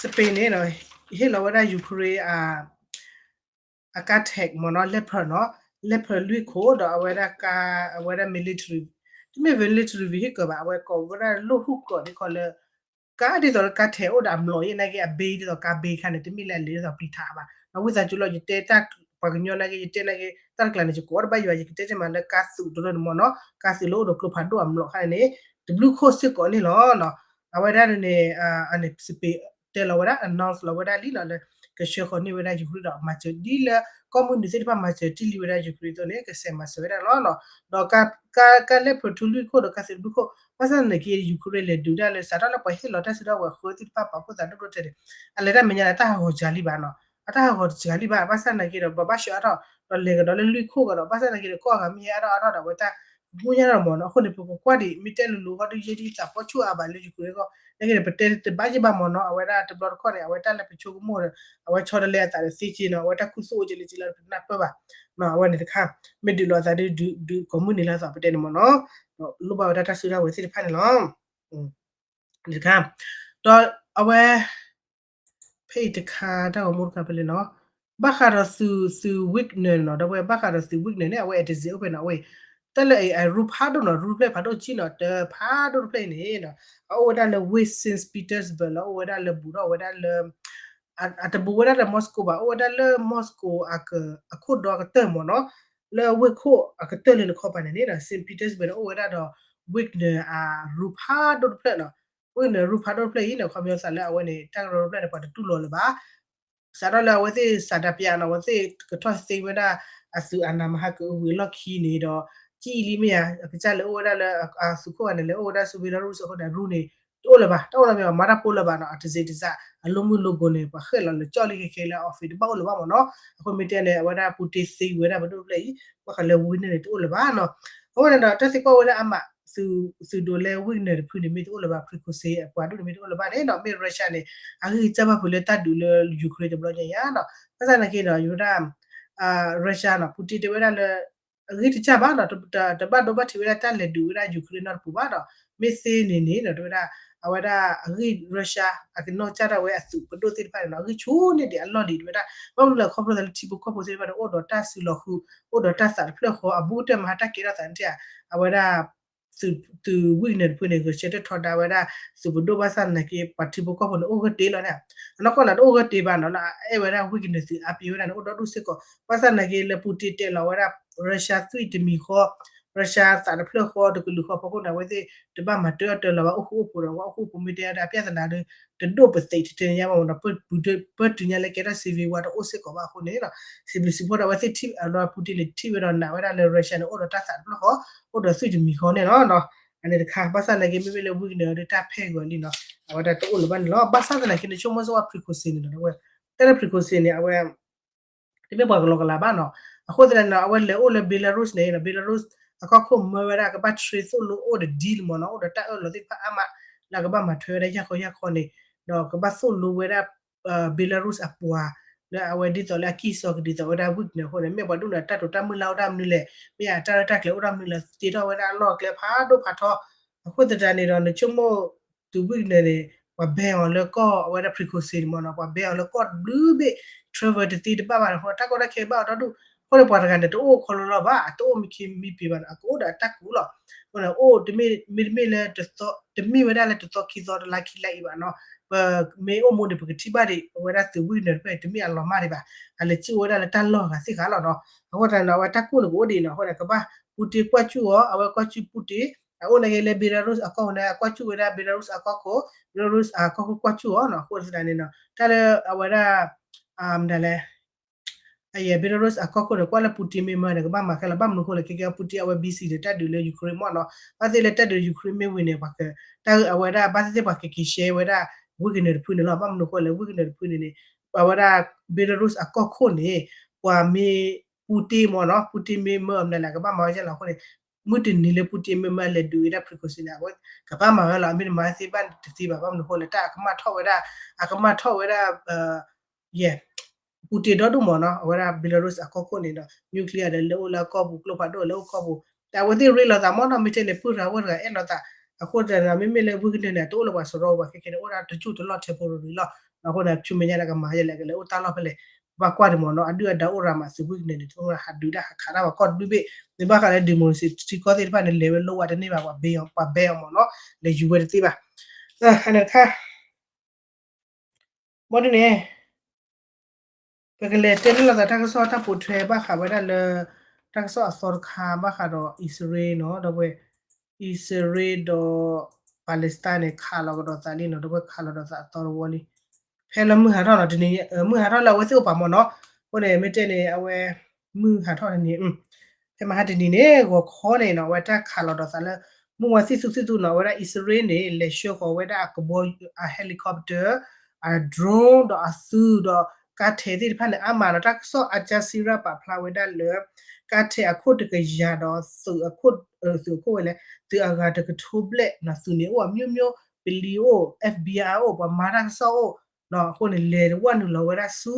Spain န့ၣ် ဟ့ၣ်လီၤဝဲဒၣ် Ukraine အ အကါ tank မ့ၢ်နီၤ Leopard နီၤ Leopard လွံၢ်ခိၣ် ဒီးအဝဲဒၣ်ကါ အဝဲဒၣ် military တမ့ၢ် military vehicle ဘၣ် အဝဲကိးဝဲဒၣ်လိၣ်ဟူၣ်ကိးဒ်ခီလၢ ကါဒ်သိးလၢကါ tank အိၣ်ဒီးအမျိာ်အံၤနာ်က့ အဘ့ဒ်သိးကါ ဘ့ ခါန့ၣ် တမ့ၢ်လၢအလဲၤဒ်သိးပျံၤထးဘၣ် ဒီးဝံသးစူၤလီၤ ယတဲတၢ်ပှၤကညီနာ်က့ ယတဲနာ်က့ တၢ်တကျါန့ၣ် ယကိးတဘၣ်ယွၤ ယကတဲတ့ၢ်မးလၢကါသုးတရၢန့ၣ်မ့ၢ်နီၤ ကါသုးလၢအိၣ်ဒီးကျိဖးဒိၣ်အမျိာ်ခါန့ၣ် တဘျုးခိၣ်စ့ၢ်ကီးန့ၣ်လီၤ. အဝဲဒၣ်န့ၣ် Spain တဲလီၤဝဲဒၣ် announce လီၤဝဲဒၣ်လံလီၤလၢ ကဆှၢဃီၤန့ၢ်ဝဲဒၣ် Ukraine ဒီးမၤစၢၤဒ်လၢ ကီၢ်မုၢ်နုာ်သ့ၣ်တဖၣ်မၤစၢၤတ့ၢ်လံဝဲဒၣ် Ukraine အသိးန့ၣ် ကစဲးမၤစၢၤဝဲဒၣ်လီၤ. ဒီးကါ ကါလဲၢ်ဖၢထူလွံၢ်ခိၣ်ဒီးကါသုးတဘျုးခိၣ် ဘၣ်ဆၣ်သနာ်က့ Ukraine လဲၤဒုးဒၣ်လၢ စးထီၣ်လၢပှၤဟ့ၣ်လီၤတၢ်စုဒီးဝဲၤဃၢသ့ၣ်တဖၣ်ပာ်ဖှိၣ်သးဒိၣ်ဒိၣ်ထဲန့ၣ် အလဲၤတၢ်မဲာ်ညါန့ၣ် တၢ်ဟးဂီၤစှၤလံဘၣ်နီၤ, အတၢ်ဟးဂီၤစှၤလံဘၣ် ဘၣ်ဆၣ်သနာ်က့ဒီး ပှၤဘၣ်ဆှၢအါထီၣ် ဒီးလဲၤကဒီးလၢလွံၢ်ခိၣ်ကဒီး ဘၣ်ဆၣ်သနာ်က့ဒီး ကီၢ်အဂၤမ့ၢ်ဟဲအါထီၣ်အါထီၣ်ဒီး အဝဲတၢ် မူညါဒီးမ့ၢ်နီၤ အဃိန့ၣ် ပကကွၢ်ဒံး မ့ၢ်တဲလိၤလိၤဃီဒုးယဲဒ်သးဖီဆူၣ်အါဘၣ်လၢ Ukraine အဂီၢ် နာ်က့န့ၣ် ပတဲတဘၣ်ယဲၢ်ဘၣ်မ့ၢ်နီၤ အဝဲဒၣ်တဘျီတခီၣ်န့ၣ် အဝဲတၢ်လၢပဆိကမိၣ်ဒီး အဝဲဆီတလဲအသးဒီးသ့က့နီၤ အဝဲတၢ်ခူသူၣ်အိၣ်က့လၢက့လၢပနၢ်ပၢၢ်ဘၣ် အဝဲန့ၣ်တခါ မ့ၢ်ဒုးလိာ်အသးဒုး ဒုးကိးမုၢ်နံၤလၢအသးပတဲန့ၣ်မ့ၢ်နီၤ ဒီးလိၣ်ဘၣ်ဝဲဒၣ်တၢ်စုတၢ်ဝဲၤသ့ၣ်တဖၣ်န့ၣ်လီၤ. တခါ ဒီးအဝဲ ဖဲအံၤတခါတၢ်ဂီၤမူတခါဖဲလဲၣ်နီၤ ဘၣ်ဃးဒီးသုး သုး Wagner နီၤ ဒီးဝဲဘၣ်ဃးဒီးသုး Wagner န့ၣ် အဝဲအတစ့အိၣ်ဖဲနီၤ အဝဲ တၢ်လၢအရူဖးဒိၣ်နီၤ ရူဖျဲၣ်ဖးဒိၣ်ကံနီၤ တဖးဒိၣ်တဖျၢၣ်အံၤန့ၣ် အအိၣ်ဝဲဒၣ်လၢ ဝ့ၢ် Saint Petersburg လီၤ အိၣ်ဝဲဒၣ်လၢဘူးထီၣ်ဝဲဒၣ်လၢ အတဘူးဝဲဒၣ်ဒီး Moscow ဘၣ် အိၣ်ဝဲဒၣ်လၢ Moscow အခိၣ်ဒီကတၢၢ်မ့ၢ်နီၤ လၢဝ့ၢ်ခိၣ်အကတၢၢ်လၢနခီပၤန့ၣ်န့ၣ် Saint Petersburg န့ၣ် အိၣ်ဝဲဒၣ်ဒီး Wagner အရူဖးဒိၣ်တဖျၢၣ်နီၤ Wagner ရူဖးဒိၣ်တဖျၢၣ်အံၤန့ၣ် ခီပညီသးလၢအဝဲန့ၣ် တၢ်ကရၢတဖျၢၣ်န့ၣ် ပှၤတတူၢ်လိာ်လၢၤဘၣ် စးထီၣ်လၢအဝဲသ့ၣ်စးဒးပျးနီၤ အဝဲသ့ၣ်ကထီၣ်သ့ဝဲဒၣ် အသုးအနးမဟါကအုဝံၤအလီၢ်ခံန့ၣ်ဒီး ကံၣ်အံၤလံမ့ၢ်ဧါ အကစၢ်လဲၤအိၣ်ဝဲဒၣ်လၢ အသုးခိၣ်ဂၤန့ၣ် လဲၤအိၣ်ဝဲဒၣ်ဆူ Belarus အဃိန့ၣ် ရူန့ၣ် တအိၣ်လၢၤဘၣ် တၢ်အိၣ်လၢၤမ့ၢ်ဘၣ် မၤတၢ်ဖိလၢၤဘၣ်နီၤ အတစ့တစး အလိမုၢ်လိကိၤန့ၣ် ပှၤဃဲၣ်လီၤလၢကၠီၣ်လံခဲခဲလၢအ office တဘၣ်အိၣ်လၢၤဘၣ်မ့ၢ်နီၤ အဃိမ့ၢ်တဲန့ၣ် အဝဲဒၣ် Putin သ့ဝဲဒၣ်ပဒိၣ်တဖျၢၣ်အံၤ ဘၣ်ဃးလၢ Wagner န့ၣ် တအိၣ်လၢၤဘၣ်နီၤ အဃိန့ၣ်ဒီး တၢ်သံကွၢ်ဝဲဒၣ်အါမး သုးဒိးလၢ Wagner တဖုန့ၣ် မ့ၢ်တအိၣ်လၢၤဘၣ် Prigozhin အပှၤဒိၣ်န့ၣ် မ့ၢ်တအိၣ်လၢၤဘၣ်န့ၣ်နီၤ မ့ၢ် Russia န့ၣ် အဂံၢ်စၢ်ဘၣ်ဖုးလၢတၢ်ဒုးလၢ Ukraine တဘျီညါယါနီၤ ဘၣ်ဆၣ်သနာ်က့ဒီး ယဝဲဒၣ် Russia နီၤ Putin တဲဝဲဒၣ်လၢ အဂံၢ်တစၢ်ဘၣ်နီၤ တဘၣ်ဒိဘၣ်ထံးဝဲဒၣ်တၢ်လဲၤဒုးဝဲဒၣ် Ukraine နီတပူၤဘၣ်ဒီး မ့ၢ်သ့န့ၣ်န့ၣ်ဒီး တဲဝဲဒၣ် အဝဲဒၣ်အဂံၢ် Russia အကနီၢ်ကစၢ်ဒၣ်ဝဲအသုးပဒိၣ်သ့ၣ်တဖၣ်န့ၣ်နီၤ အဂံၢ်ဆူၣ်န့ၢ်ဒံးအလီၢ်ဒံး တဲဝဲဒၣ် ဘၣ်မနုၤလဲၣ်ခီဖျိသးလၢထံဖိကီၢ်ဖိသ့ၣ်တဖၣ်န့ၣ် အိၣ်ဒီးတၢ်စုလီၤဃုာ် အိၣ်ဒီးတၢ်သးတဖျၢၣ်ဃီ အဘူးကတၢၢ်မဟါတၢ်ကဲထီၣ်သးန့ၣ် အဝဲဒၣ် သုး Wagner တဖုန့ၣ် ဂဲၤဆၢထၢၣ်ထီဒါဝဲဒၣ် သုးပဒိၣ်ဘၣ်ဆၣ်သနာ်က့ ပှၤထံဖိကီၢ်ဖိန့ၣ် အိၣ်ဂၢၢ်တ့ၢ်လီၤန့ၣ် အနီၢ်ကီၢ်န့ၣ် တအိၣ်ဂၢၢ်တ့ၢ်ဘၣ်နီၤ လၢအအဲၣ်ဝဲဒၣ် Wagner သုးအါပ့ၤဝဲဒၣ်န့ၣ် အိၣ်ဒီဒူၣ်စ့ၢ်ကီး ဘၣ်ဆၣ်သနာ်က့လၢ Putin တဲလီၤဝဲဒၣ် Russia သွံၣ်တမံၤဃီ Russia သးတဖျၢၣ်ဃီ တကလုာ်ဃီဖီခိၣ်န့ၣ် အဝဲသ့ၣ်တဘၣ်မၤတၢၢ်အီၣ်တၢၢ်လီၤဘၣ် အိၣ်ဃူအိၣ်ဖိးဒီး ဝဲအိၣ်ဃူအိၣ်ဖိးမ့ၢ်တဲဒၣ် ပြဿနာဒီး တဒိၣ်ပသံးထဲထဲန့ၣ်ညါဘၣ်မ့ၢ်နီၤ ပတုၤညါလၢကဲထီၣ် civil war တအိၣ်စ့ၢ်ကီးဘၣ်အဃိန့ၣ် စံးဘျုးစံးဖှိၣ်ဒီး အဝဲသ့ၣ်ထံၣ်အလီၢ် Putin န့ၣ် ထံၣ်ဝဲဒီးနာ်ဝဲဒၣ်လၢ Russia န့ၣ် အိၣ်ဒီးတၢ်သးတဖျၢၣ်ဃီ အိၣ်ဒီးသွံၣ်တမံၤဃီန့ၣ်လီၤ. အန့ၣ်တခါ ဘၣ်ဆၣ်သနာ်က့ မ့မ့ၢ်လၢ Wagner ဒီးတၢ်ဖဲဂီၤလံနီၤ အဝဲဒၣ်တအိၣ်လၢၤဘၣ်န့ၣ်လီၤ. ဘၣ်ဆၣ်သနာ်က့ နဆိကမိၣ်စ့ၢ်ဝဲ Prigozhin န့ၣ်ဒီး အဝဲ တၢ်လၢ Prigozhin န့ၣ် အဝဲ တမ့ၢ်ပှၤကလီကလီဘၣ်နီၤ အဃိသတးန့ၣ် အဝဲလဲၤအိၣ်လၢ Belarus န့ၣ် Belarus အကီၢ်ခိၣ်မၢဝဲဒၣ် ကဘၣ် train သိၣ်လိအိၣ်ဒီး deal မ့ၢ်နီၤ အိၣ်ဒီးတၢ်အၢၣ်လီၤသ့ၣ်တဖၣ်အါမး လၢကဘၣ်မၤထွဲဝဲဒၣ်ယၢ်ခီယၢ်ခီန့ၣ် ဒီးကဘၣ်သိၣ်လိဝဲဒၣ် Belarus အပှၤ လၢအဝဲဒ်သိးလၢအကံၢ်စီကဒ်သိးဝဲဒၣ် Wagner အဃိန့ၣ် မ့ၢ်ပှၤဒိၣ်န့ၣ် တၢ်တိာ်တၢ်မုၢ်လၢ်အိၣ်ဒၣ်မနုၤလဲၣ် မ့ၢ်အတၢ်ရဲၣ်တၢ်ကျဲၤအိၣ်ဒၣ်မနုၤလဲၣ် တ့ထီၣ်ဝဲဒၣ်အလီၢ်အကျဲဖးဒိၣ်ဖးထီ အဃိသတးန့ၣ်ဒီး နဆိကမိၣ် သုး Wagner န့ၣ် ပှၤ ban အီၤလၢကီၢ်အဝဲဒၣ် Prigozhin န့ၣ်မ့ၢ်နီၤ ပှၤ ban အီၤလၢကီၢ်တဘျုးဘ့ၣ် travel တသ့တဘၣ်ဘၣ်န့ၣ် အဃိတၢ်ကီတၢ်ခဲဘၣ်အီၤဒီဒူၣ် အဃိန့ၣ် ပှၤတဂၤန့ၣ် တအိၣ်ခီလီလီၤဘၣ် အတအိၣ်မံခ့မံပ့ၤဘၣ်န့ၣ် အကအိၣ်ဒီးအတၢ်ကူးလီၤ အဃိန့ၣ် အိၣ်တမ့ၢ် မ့တမ့ၢ်လၢတသီ တမ့ၢ်ဝဲဒၣ်လၢတသီခံသီတလါခံလါအံၤဘၣ်နီၤ ပမ့ၢ်အိၣ်မူန့ၣ် ပကထံၣ်ဘၣ်ဒံး အဝဲဒၣ်သုး Wagner တဖျၢၣ်န့ၣ် တမ့ၢ်အလီၤမၢ်ဒံးဘၣ် အလဲၤစံၣ်ဝဲဒၣ်လၢတၢ်လီၢ်အဂၤသ့ၣ်တဖၣ်လီၤနီၤ အဃိသတးန့ၣ် အဝဲတၢ်ကူၣ်န့ၣ်ကအိၣ်ဒံးနီၤ အဃိန့ၣ် ကဘၣ် Putin ကွၢ်စူၣ်အီၤ အဝဲကွၢ်စူၣ် Putin အအိၣ်နာ်က့လၢ Belarus အကီၢ်ပူၤန့ၣ် အကွၢ်စူၣ်ဝဲဒၣ် Belarus အကီၢ်ခိၣ် Belarus အကီၢ်ခိၣ်ကွၢ်စူၣ်အီၤနီၤ အဃိသတးန့ၣ်နီၤ တၢ်လၢအဝဲဒၣ် မတၤလဲၣ် အယဲၢ် Belarus အကီၢ်ခိၣ်န့ၣ် ကွၢ်လၢ Putin မ့ၢ်မၢန့ၣ် ကဘၣ်မၤခဲလၢာ် ဘၣ်မနုၤအဃိလဲၣ် ခဲကဲ Putin အဝဲ busy ဒီးတၢ်ဒုးလၢ Ukraine မ့ၢ်နီၤ ဘၣ်သ့ၣ်လၢတၢ်ဒုး Ukraine မ့ၢ်ဝံၤန့ၣ် ပှၤက တၢ်အဝဲဒၣ် ဘၣ်သ့ၣ်သ့ၣ်ပှၤကက့ၤရှဲဝဲဒၣ် Wagner တဖုန့ၣ်လီၤ ဘၣ်မနုၤအဃိလဲၣ် Wagner တဖုန့ၣ်န့ၣ် ပှၤဝဲဒၣ် Belarus အကီၢ်ခိၣ်န့ၣ် ပှၤမ့ၢ် Putin မ့ၢ်နီၤ Putin မ့ၢ်မၢအမနုၤလဲၣ် ကဘၣ်မၤဝဲဒ်လဲၣ်အဃိန့ၣ် မုၢ်တနံၤလၢ Putin မ့ၢ်မၢလဲၤဒုးဝဲဒၣ် Prigozhin န့ၣ် အဝဲကဘၣ်မၤဝဲလီၤ အမ့ၢ်တမၤသ့ဘၣ်တသ့ဘၣ် ဘၣ်မနုၤအဃိလဲၣ် တၢ်အကမၣ်ထီၣ်ဝဲဒၣ် အကမၣ်ထီၣ်ဝဲဒၣ် ယဲၢ် Putin ဒီဒူၣ်မ့ၢ်နီၤ အဝဲဒၣ် Belarus အကီၢ်ခိၣ်န့ၣ်ဒီး nuclear ဒီးလဲၤအိၣ်လၢအကီၢ်ပူၤ ကျိဖးဒိၣ်လဲၤအိၣ်ကီၢ်ပူၤ တၢ်အဝဲသ့ၣ်ရ့လိာ်သးမ့ၢ်နီၤ မ့ၢ်တဲန့ၣ် ပုၢ်ရၤဝဲတဂၤအဲၣ်လိာ်သး အဃိသတးန့ၣ် မ့မ့ၢ်လၢ Wagner န့ၣ် တအိၣ်လၢပှၤစရီပှၤခဲခဲန့ၣ် အိၣ်ဒၣ်တကၠူၢ်တလီၢ်ထဲဖိရူၤရူၤလီၤ အဃိန့ၣ် ဆူမဲာ်ညါဒီးကမၤယဲလဲၣ် ကလဲၤအိၣ်တၢ်လီၢ်ဖဲလဲၣ် ဘၣ်ကွၢ်ဒံးမ့ၢ်နီၤ အဒုၣ်အဒါအိၣ်ရၤမး သုး Wagner န့ၣ် ဟးဒုးတၢ်ဟးခးတၢ်ပှၤကီၢ်တဘျုးဘ့ၣ် မ့ၢ်ဘၣ်ဃးလၢ democracy ထံကီၢ်သ့ၣ်တဖၣ်န့ၣ် လဲၤဝဲလိဝဲတန့ၢ်ဘၣ် ပှၤ ban အီၤ ပှၤ ban အီၤမ့ၢ်နီၤ လဲၤယူၤဝဲတသ့ဘၣ် အန့ၣ်တခါ ဘၣ်ဒ်န့ၣ် ပကလဲၤတဲန့ၢ်လိာ်သးတၢ်ကစီၣ်တၢ်ပိာ်ထွဲဘၣ်ဃးဝဲဒၣ်လၢ တၢ်ကစီၣ်အသီတခါ ဘၣ်ဃးဒီးအံၣ်စရ့လးနီၤ ဒီးဝဲ အံၣ်စရ့လးဒီး Palestine န့ၣ် ခးလီၤကဒီးသးလံနီၤ ဒီးဝဲခးလီၤဒီးသးအသီတဝီလံ ဖဲလၢမုၢ်ဟးထီၣ်နီၤ တနံၤ မုၢ်ဟးထီၣ်လၢအဝဲသ့ၣ်အိၣ်ပာ်မ့ၢ်နီၤ, အဃိန့ၣ် မ့ၢ်တဲန့ၣ် အဝဲ မုၢ်ဟးထီၣ်တနံၤ ဖဲမဟါတနံၤန့ၣ် ဂီၤခီန့ၣ်နီၤ အဝဲတၢ်ခးလီၤဒီးသးလၢ မုၢ်ဝါသံၣ်သူသံၣ်သူနီၤ အဝဲဒၣ်အံၣ်စရ့လးန့ၣ် လဲၤဆှၢဃီၤဝဲဒၣ်အကဘီ အ helicopter အ drone ဒီးအသုးဒီး ကါထဲးသ့ၣ်တဖၣ်န့ၣ် အါမးနီၤ တၢ်ကစီၣ် Al Jazeera ပာ်ဖျါဝဲဒၣ်လၢ ကါထဲးအခိၣ်တကယၤဒီးသုးအခိၣ် သုးအခိၣ်ဝဲလဲၣ် သုးအဂၤတကထိဘျဲၣ်နီၤ သုးန့ၣ်အိၣ်အမျိုးမျိုး ပလံၤအိၣ် FBI အိၣ် ပှၤမၤတၢ်ကစီၣ်အိၣ်နီၤ အဃိန့ၣ် လဲၤဝဲနုာ်လီၤဝဲဒၣ်ဆူ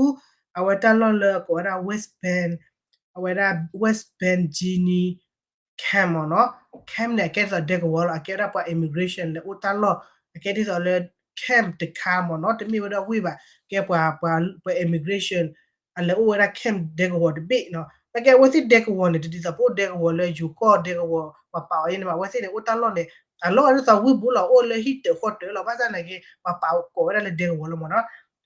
အဝဲတၢ်လီၢ်လၢအကိးဝဲဒၣ် West Bank အဝဲဒၣ် West Bank Jenin camp မ့ၢ်နီၤ, camp န့ၣ် အကဲဒ်သိး ဒဲကဝီၤလီၤ, အကဲဝဲဒၣ်ပှၤ immigration လဲၤအိၣ်တၢ်လီၢ်, အကဲဒ်သိးလၢ camp တခါမ့ၢ်နီၤ, တမ့ၢ်ဝဲဒၣ်ဝ့ၢ်ဘၣ်, ကဲပှၤ ပှၤ ပှၤ immigration အလဲၤအိၣ်ဝဲဒၣ် camp ဒဲကဝီၤတဘ့ၣ်နီၤ, သနာ်က့အဝဲသ့ၣ်ဒဲကဝီၤန့ၣ် တဒ်သိးပအိၣ်ဒဲကဝီၤလၢယိၤကီၢ်ဒဲကဝီၤ ပှၤပာ်အီၤအံၤန့ၣ်ဘၣ်, အဝဲသ့ၣ်န့ၣ် အိၣ်တၢ်လီၢ်န့ၣ် အလီၢ်ဒ်သိးဝ့ၢ်ဘူးလီၤ အိၣ်လၢဟံၣ်တၢးဃီတၢးလီၤ, ဘၣ်ဆၣ်သနာ်က့ ပှၤပာ်ကိးဝဲဒၣ်လၢဒဲကဝီၤလီၤမ့ၢ်နီၤ,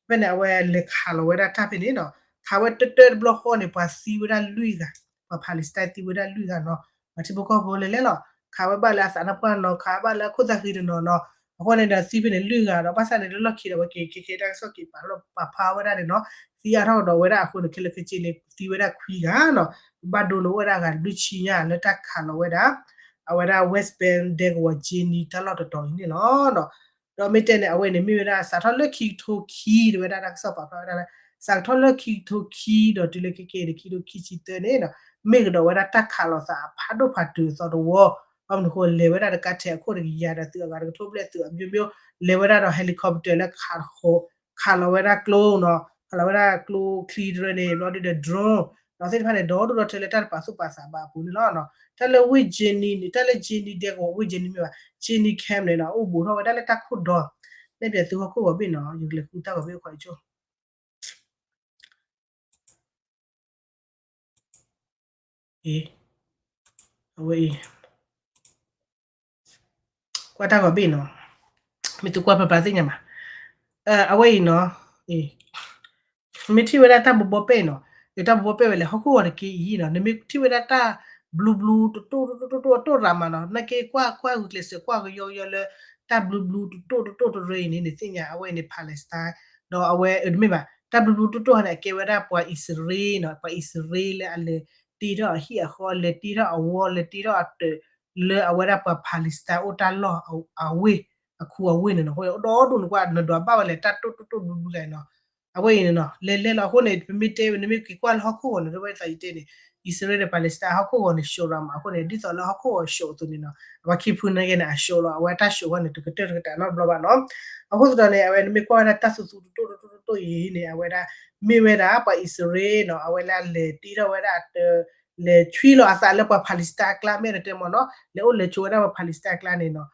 ဖဲန့ၣ် အဝဲလဲၤခးလီၤဝဲဒၣ်တၢ်ဖဲန့ၣ်နီၤ, ခးဝဲတၢတၢတဘျီဃီန့ၣ် ပှၤသံဝဲဒၣ်လွံၢ်ဂၤ, ပှၤ Palestine သံဝဲဒၣ်လွံၢ်ဂၤနီၤ, ပှၤထံဖိကီၢ်ဖိလဲၤလဲၤလီၤ, ခးဝဲဘၣ်လၢအသးနါပှၢ်နီၤ, ခးဝဲဘၣ်လၢအခိၣ်သၣ်ဃံတနီၤနီၤ, အဃိန့ၣ်ဒီးသံဖဲန့ၣ်လွံၢ်ဂၤဒီး ဘၣ်ဆၣ်န့ၣ်လၢလီၢ်ခံဒီး အဝဲက့ၤခဲခဲတၢ်ကစီၣ်က့ၤပာ်လီၤပာ်ဖျါဝဲဒၣ်န့ၣ်နီၤ, သံအါထီၣ်ကဒီးဝဲဒၣ်အဃိန့ၣ် ခဲလၢာ်ခဲဆ့န့ၣ် သံဝဲဒၣ်ခွံဂၤနီၤ, ဘၣ်ဒိန့ၣ်အိၣ်ဝဲဒၣ်အဂၤတဘျုးဆံညါလၢတၢ်ခးလီၤဝဲဒၣ် အဝဲဒၣ် West Bank ဒဲကဝီၤ Jenin တၢ်လီၢ်တတီၤအံၤန့ၣ်လီၤ. ဒီးမ့ၢ်တဲန့ၣ် အဝဲန့ၣ်မ့ၢ်ဝဲဒၣ် စးထီၣ်လၢခံကထိခံ တဲဝဲဒၣ်တၢ်ကစီၣ်ပာ်ဖျါဝဲဒၣ်လၢ စးထီၣ်လၢခံကထိခံဒီးတုၤလၢခဲကနံၣ်အံၤန့ၣ် ခံကထိခံဆံသၢန့ၣ်ဒီး မ့ၢ်ကဒီးဝဲဒၣ်တၢ်ခးလီၤသးအဖးဒိၣ်ဖးတုၤအသီတဝီ, ဘၣ်မနုၤဃိလဲၤဝဲဒၣ်ဒီးကါထဲးအခိၣ်တကယၤဒီးသုးအဂၤတကထိဘျဲၣ်သုးအမျိုးမျိုး လဲၤဝဲဒၣ်ဒီး helicopter လၢခး ခးလီၤဝဲဒၣ်ကျိနီၤ, ခးလီၤဝဲဒၣ်ကျိချံတရၢန့ၣ် ဘျီဒုဒီး drone ဒီးသ့ၣ်တဖၣ်န့ၣ် ဒီဒိၣ်ဒီထၢလၢတၢ်တပာ်သူၣ်ပာ်သးဘၣ်အပူၤန့ၣ်လီၤ. တၢ်လၢဝ့ၢ် Jenin န့ၣ် တၢ်လၢ Jenin ဒဲကဝီၤ ဝ့ၢ် Jenin မ့ၢ်ဘၣ် Jenin camp န့ၣ်နီၤ အိၣ်ဘူးထီၣ်ဝဲဒၣ်လၢတၢ်ခိၣ်ဒီ, နဲၣ်ပၠးသုဟီၣ်ခိၣ်ဂီၤဘ့ၣ်နီၤ ယကလဲၤဃုတၢ်ဂီၤဘ့ၣ်ခွဲးကၠိ အဝဲအံၤ ကွၢ်တၢ်ဂီၤဘ့ၣ်နီၤ, မ့ၢ်သုကွၢ်ဖျါဖျါသ့ၣ်ညါဘၣ်, အဝဲအံၤနီၤ, မ့ၢ်ထံၣ်ဝဲဒၣ်တၢ်ဘိဘိပဲၣ်နီၤ, တၢ်ဘိဘိပဲၣ်ဝဲလဲၣ် ဟီၣ်ခိၣ်ဂီၤတက့ၢ်အံၤနီၤ, နမ့ၢ်ထံၣ်ဝဲဒၣ်တၢ်ဘျူးဘျူးတတိၢ်တတိၢ်တတိၢ်တတိၢ်ရၤမးနီၤ, နာ်က့ကွၢ်ကွၢ်ဂုာ်ကျဲးစၢးကွၢ်ကယီကယီလၢ တၢ်ဘျူးဘျူးတတိၢ်တတိၢ်တရၢအံၤန့ၣ် နသ့ၣ်ညါအဝဲအံၤန့ၣ် Palestine ဒီးအဝဲအတမ့ၢ်ဘၣ် တၢ်ဘျူးဘျူးတတိၢ်တတိၢ်န့ၣ် အကဲဝဲဒၣ်ပှၤအံၣ်စရ့လးနီၤ, ပှၤအံၣ်စရ့လးလၢအလဲၤတ့ထီၣ်အဟံၣ်အဃီ လဲၤတ့ထီၣ်အဝီ လဲၤတ့ထီၣ်အတၢး လၢအဝဲဒၣ်ပှၤ Palestine အိၣ်တၢ်လီၢ်အဝ့ၢ် အခူအဝ့ၢ်န့ၣ်နီၤ, အဃိဒီဒူၣ်န့ၣ်ကွၢ် နဒွးဘၣ်ဝဲလဲၣ် တၢ်တိၢ်တိၢ်တိၢ်ဘျူးဘျူးလဲၣ်နီၤ, အဝဲအံၤန့ၣ်နီၤ လဲၤလဲၤလီၤအဃိန့ၣ် ပမ့ၢ်တဲဝဲ နမ့ၢ်က့ၤကွၢ်လၢဟီၣ်ခိၣ်ဂီၤန့ၣ် ဒ်ဝဲဒ်သိးယတဲန့ၣ် အံၣ်စရ့လးဒီး Palestine ဟီၣ်ခိၣ်ဂီၤန့ၣ် ရှုံးရၤမးအဃိန့ၣ် ဒ်သိးလၢဟီၣ်ခိၣ်ဂီၤရှုံးအသိးန့ၣ်နီၤ, အဝဲခံဖုန့ၣ်က့န့ၣ် အရှုံးလီၤ, အဝဲတၢ်ရှုံးဝဲန့ၣ် တကတၢၢ်တကတၢၢ်နီတဘျီဘၣ်နီၤ, အဃိသတးန့ၣ် အဝဲနမ့ၢ်ကွၢ်ဝဲဒၣ်တၢ်သူသူတတိၢ်တတိၢ်တတိၢ်အံၤန့ၣ် အဝဲဒၣ် မ့ၢ်ဝဲဒၣ်ပှၤအံၣ်စရ့လးနီၤ, အဝဲလၢအလဲၤတ့ထီၣ်ဝဲဒၣ်အတၢး လဲၤဆွံလီၤအသးလၢပှၤ Palestine အကျါ မ့ၢ်နတဲမ့ၢ်နီၤ, လဲၤအိၣ်လဲၤဆိးဝဲဒၣ်ပှၤ Palestine အကျါန့ၣ်နီၤ, ဒ်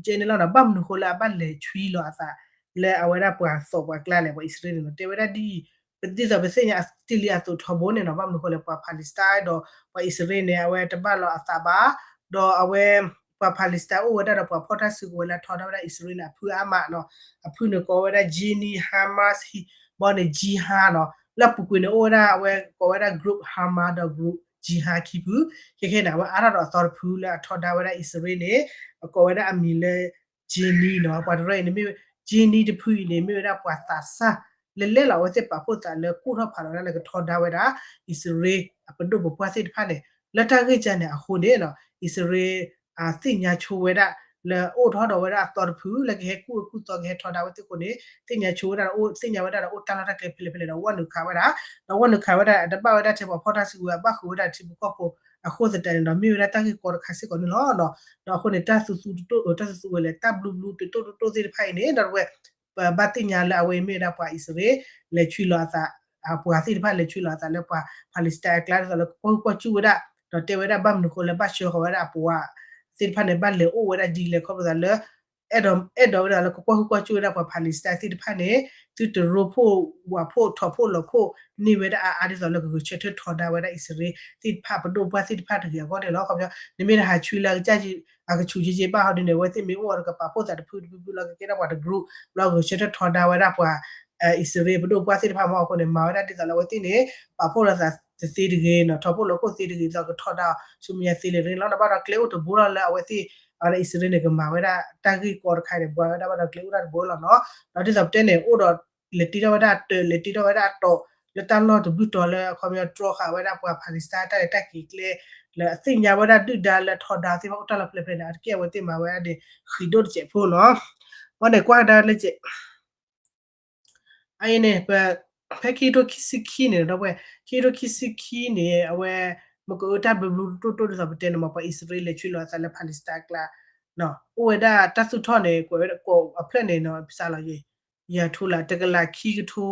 ကဲန့ၣ်လီၤနီၤ, ဘၣ်မနုၤဃိလၢအဘၣ်လဲၤဆွံလီၤအသး လၢအဝဲဒၣ်ပှၤသီၣ်ပှၤကျါလဲၣ် ပှၤအံၣ်စရ့လးန့ၣ်နီၤ, တဲဝဲဒၣ်ဒ်အံၤ ပဒ်သိးပသ့ၣ်ညါတ့ၢ်လံအသိးထီဘိန့ၣ်နီၤ, ဘၣ်မနုၤဃိလဲၣ် ပှၤ Palestine ဒီးပှၤအံၣ်စရ့လးန့ၣ် အဝဲတဘၣ်လီၤအသးဘၣ်, ဒီးအဝဲ ပှၤ Palestine အိၣ်ဝဲဒၣ်ဒီးပှၤဖီၣ်တၢ်စုကဝဲၤလၢအထီဒါဝဲဒၣ်အံၣ်စရ့လးန့ၣ် အဖုအါမးနီၤ, အဖုန့ၣ်ကိးဝဲဒၣ် Jenin Hamas ဘီန့ၣ် Jihad နီၤ, လၢအပူၤကွံာ်န့ၣ် အိၣ်ဝဲဒၣ်အဝဲကိးဝဲဒၣ် group Hamas ဒီး group Jihad ခံဖု, ခဲခဲန့ၣ် အဝဲအါထီၣ်ဒီးအသီတဖုလၢအထီဒါဝဲဒၣ်အံၣ်စရ့လးန့ၣ် အကိးဝဲဒၣ်အမံၤလၢ Jenin နီၤ, ပှၤတရၢအံၤန့ၣ်မ့ၢ် Jenin တဖုအံၤန့ၣ် မ့ၢ်ဝဲဒၣ်ပှၤသးစၢ် လဲၤလဲၤလီၤ အဝဲသ့ၣ်ပာ်ဖှိၣ်သးလၢကူၣ်ထီၣ်ဖးလီၤဝဲဒၣ်လၢကထီဒါဝဲဒၣ် အံၣ်စရ့လးအပဒိၣ်ပပှၢ်သ့ၣ်တဖၣ်န့ၣ် လၢတၢ်ဂ့ၢ်ကါန့ၣ်အဃိန့ၣ်နီၤ, အံၣ်စရ့လး အသ့ၣ်ညါဆိဝဲဒၣ် လၢအိၣ်ထီၣ်ဒီးဝဲဒၣ်အသီတဖု လၢကဟဲကူၣ်အၢကူၣ်သီကဟဲထီဒါဝဲသ့ၣ်အဃိန့ၣ် သ့ၣ်ညါဆိဝဲဒၣ်ဒီး သ့ၣ်ညါဝဲဒၣ်ဒီးအိၣ်တၢ်လီၢ်တၢ်ကျဲဖဲလဲၣ်ဖဲလဲၣ်ဒီး ဝဲနုာ်ခးဝဲဒၣ်, ဒီးဝဲနုာ်ခးဝဲဒၣ် တဘၣ်ဝဲဒၣ်ထဲပှၤဖီၣ်တၢ်စုကဝဲၤ အဘၣ်ဃုာ်ဝဲဒၣ်ထံဖိကီၢ်ဖိ အဃိသတးန့ၣ်ဒီး မ့ၢ်ဝဲဒၣ်တၢ်ဂ့ၢ်ကီတခါစ့ၢ်ကီးန့ၣ်လီၤ. ဒီးအဃိန့ၣ် တၢ်သူသူတတိၢ် တၢ်သူသူဝဲလဲၣ် တၢ်ဘျူးဘျူးတတိၢ်တတိၢ်သ့ၣ်တဖၣ်အံၤန့ၣ် ဒီးဝဲ ပဘၣ်သ့ၣ်ညါလၢအဝဲအံၤမ့ၢ်ဝဲဒၣ်ပှၤအံၣ်စရ့လး လဲၤဆွံလီၤအသး ပှၤသ့ၣ်တဖၣ်လဲၤဆွံလီၤအသးလၢပှၤ Palestine အကျါ ဒ်သိးလၢကကွၢ်ဟုၣ်ကွၢ်စူၣ်ဝဲဒၣ် ဒီးတဲဝဲဒၣ်ဘၣ်မနုၤဃိလၢဘၣ်ဆှၢဃီၤဝဲဒၣ်အပှၤသ့ၣ်တဖၣ်န့ၣ် ဘၣ်လဲၤအိၣ်ဝဲဒၣ်ဒ်လဲၣ်ခီဖျိသးလၢ အဲၣ်ဒိး အဲၣ်ဒိးဝဲဒၣ်လၢကကွၢ်ဟုၣ်ကွၢ်စူၣ်ဝဲဒၣ်ပှၤ Palestine သ့ၣ်တဖၣ်န့ၣ် သုတရိဖှိၣ်ဝးဖှိၣ်ထီၣ်ဖှိၣ်လီၤခိၣ်န့ၢ်ဝဲဒၣ်အါအါ ဒ်သိးလၢကဂဲၤဆၢထၢၣ်ထီဒါဝဲဒၣ်အံၣ်စရ့လးသ့ၣ်တဖၣ် ပဒိၣ်ပပှၢ်သ့ၣ်တဖၣ်တဂ့ၤအဂီၢ်န့ၣ်လီၤ. ခီပညီ နမ့ၢ်တဟးဆွံလၢအကစၢ် အကဆူးက့က့ဘၣ်ဟီဒ်န့ၣ် အဝဲသ့ၣ်မ့ၢ်အိၣ်ဒီးကပာ်ဖှိၣ်သးတဖုတဖုဖုလီၤ ကကဲထီၣ်ပှၤတ group လီၤ ဂဲၤဆၢထၢၣ်ထီဒါဝဲဒၣ်ပှၤ အံၣ်စရ့လးပဒိၣ်ပပှၢ်သ့ၣ်တဖၣ်မ့ၢ်အဃိန့ၣ် မၤဝဲဒၣ်ဒ်သိးလၢအဝဲသ့ၣ်န့ၣ် ပာ်ဖှိၣ်လီၤသးတသ့တဂ့ၤနီၤ ထီၣ်ဖှိၣ်လီၤခိၣ်သ့တဂ့ၤ ဒ်သိးကထီဒါဆူမဲာ်ညါသ့လၢၤန့ၣ်လီၤ. ဒီးဘၣ်ဒီးကျဲအိၣ်တဘိလီၤလၢအဝဲသ့ၣ် အံၣ်စရ့လးန့ၣ် ကမၤဝဲဒၣ်တၢ်ဂ့ၢ်ကီတခါန့ၣ် ပှၤဝဲဒၣ်ဘၣ်ဒီးကျဲအိၣ်တၢ်တဘိလီၤနီၤ. ဒီးဒ်သိးပတဲန့ၣ် အိၣ်ဒီး လဲၤတ့ထီၣ်ဝဲဒၣ်အတၢၤ လဲၤတ့ထီၣ်ဝဲဒၣ်အတီၢ် လၢတၢ်လီၢ်တဘျုးတီၤလၢ အခီပညီတြီဃာ်ဝဲဒၣ်ပှၤ Palestine တၢ်လဲၤတၢ်က့ၤကျဲ လၢအသ့ၣ်ညါဝဲဒၣ်ဒုၣ်ဒါလၢအထီဒါသ့ၣ်တဖၣ်အိၣ်တၢ်လီၢ်ဖျဲၣ်ဖျဲၣ်န့ၣ် အတက့ၢ်အဝဲသ့ၣ်မၤဝဲဒၣ်န့ၣ် ဃံးဒိၣ်တစဲးဖိနီၤ. အဃိန့ၣ် ကွၢ်ကဒါလၢ အအံၤန့ၣ် ပ ဖဲခံကထိခံဆံခံန့ၣ် ဒီပုၢ်ဝဲၢ် ခံကထိခံဆံခံန့ၣ် အဝဲ မ့ၢ်ကအၢတၢ်ဘျုးဘျုးတိၢ်တိၢ်ဒ်သိးပတဲန့ၣ်မ့ၢ် ပှၤအံၣ်စရ့လးလဲၤဆွံလီၤအသးလၢ Palestine အကျါ အိၣ်ဝဲဒၣ်တၢ်သူၣ်ထီၣ်န့ၣ် ကွဲးဝဲဒၣ်ကိးအဖျၢၣ်န့ၣ်နီၤ ပစးလီၤယံၤ ယၤထိလၢ တကလးခံကထိ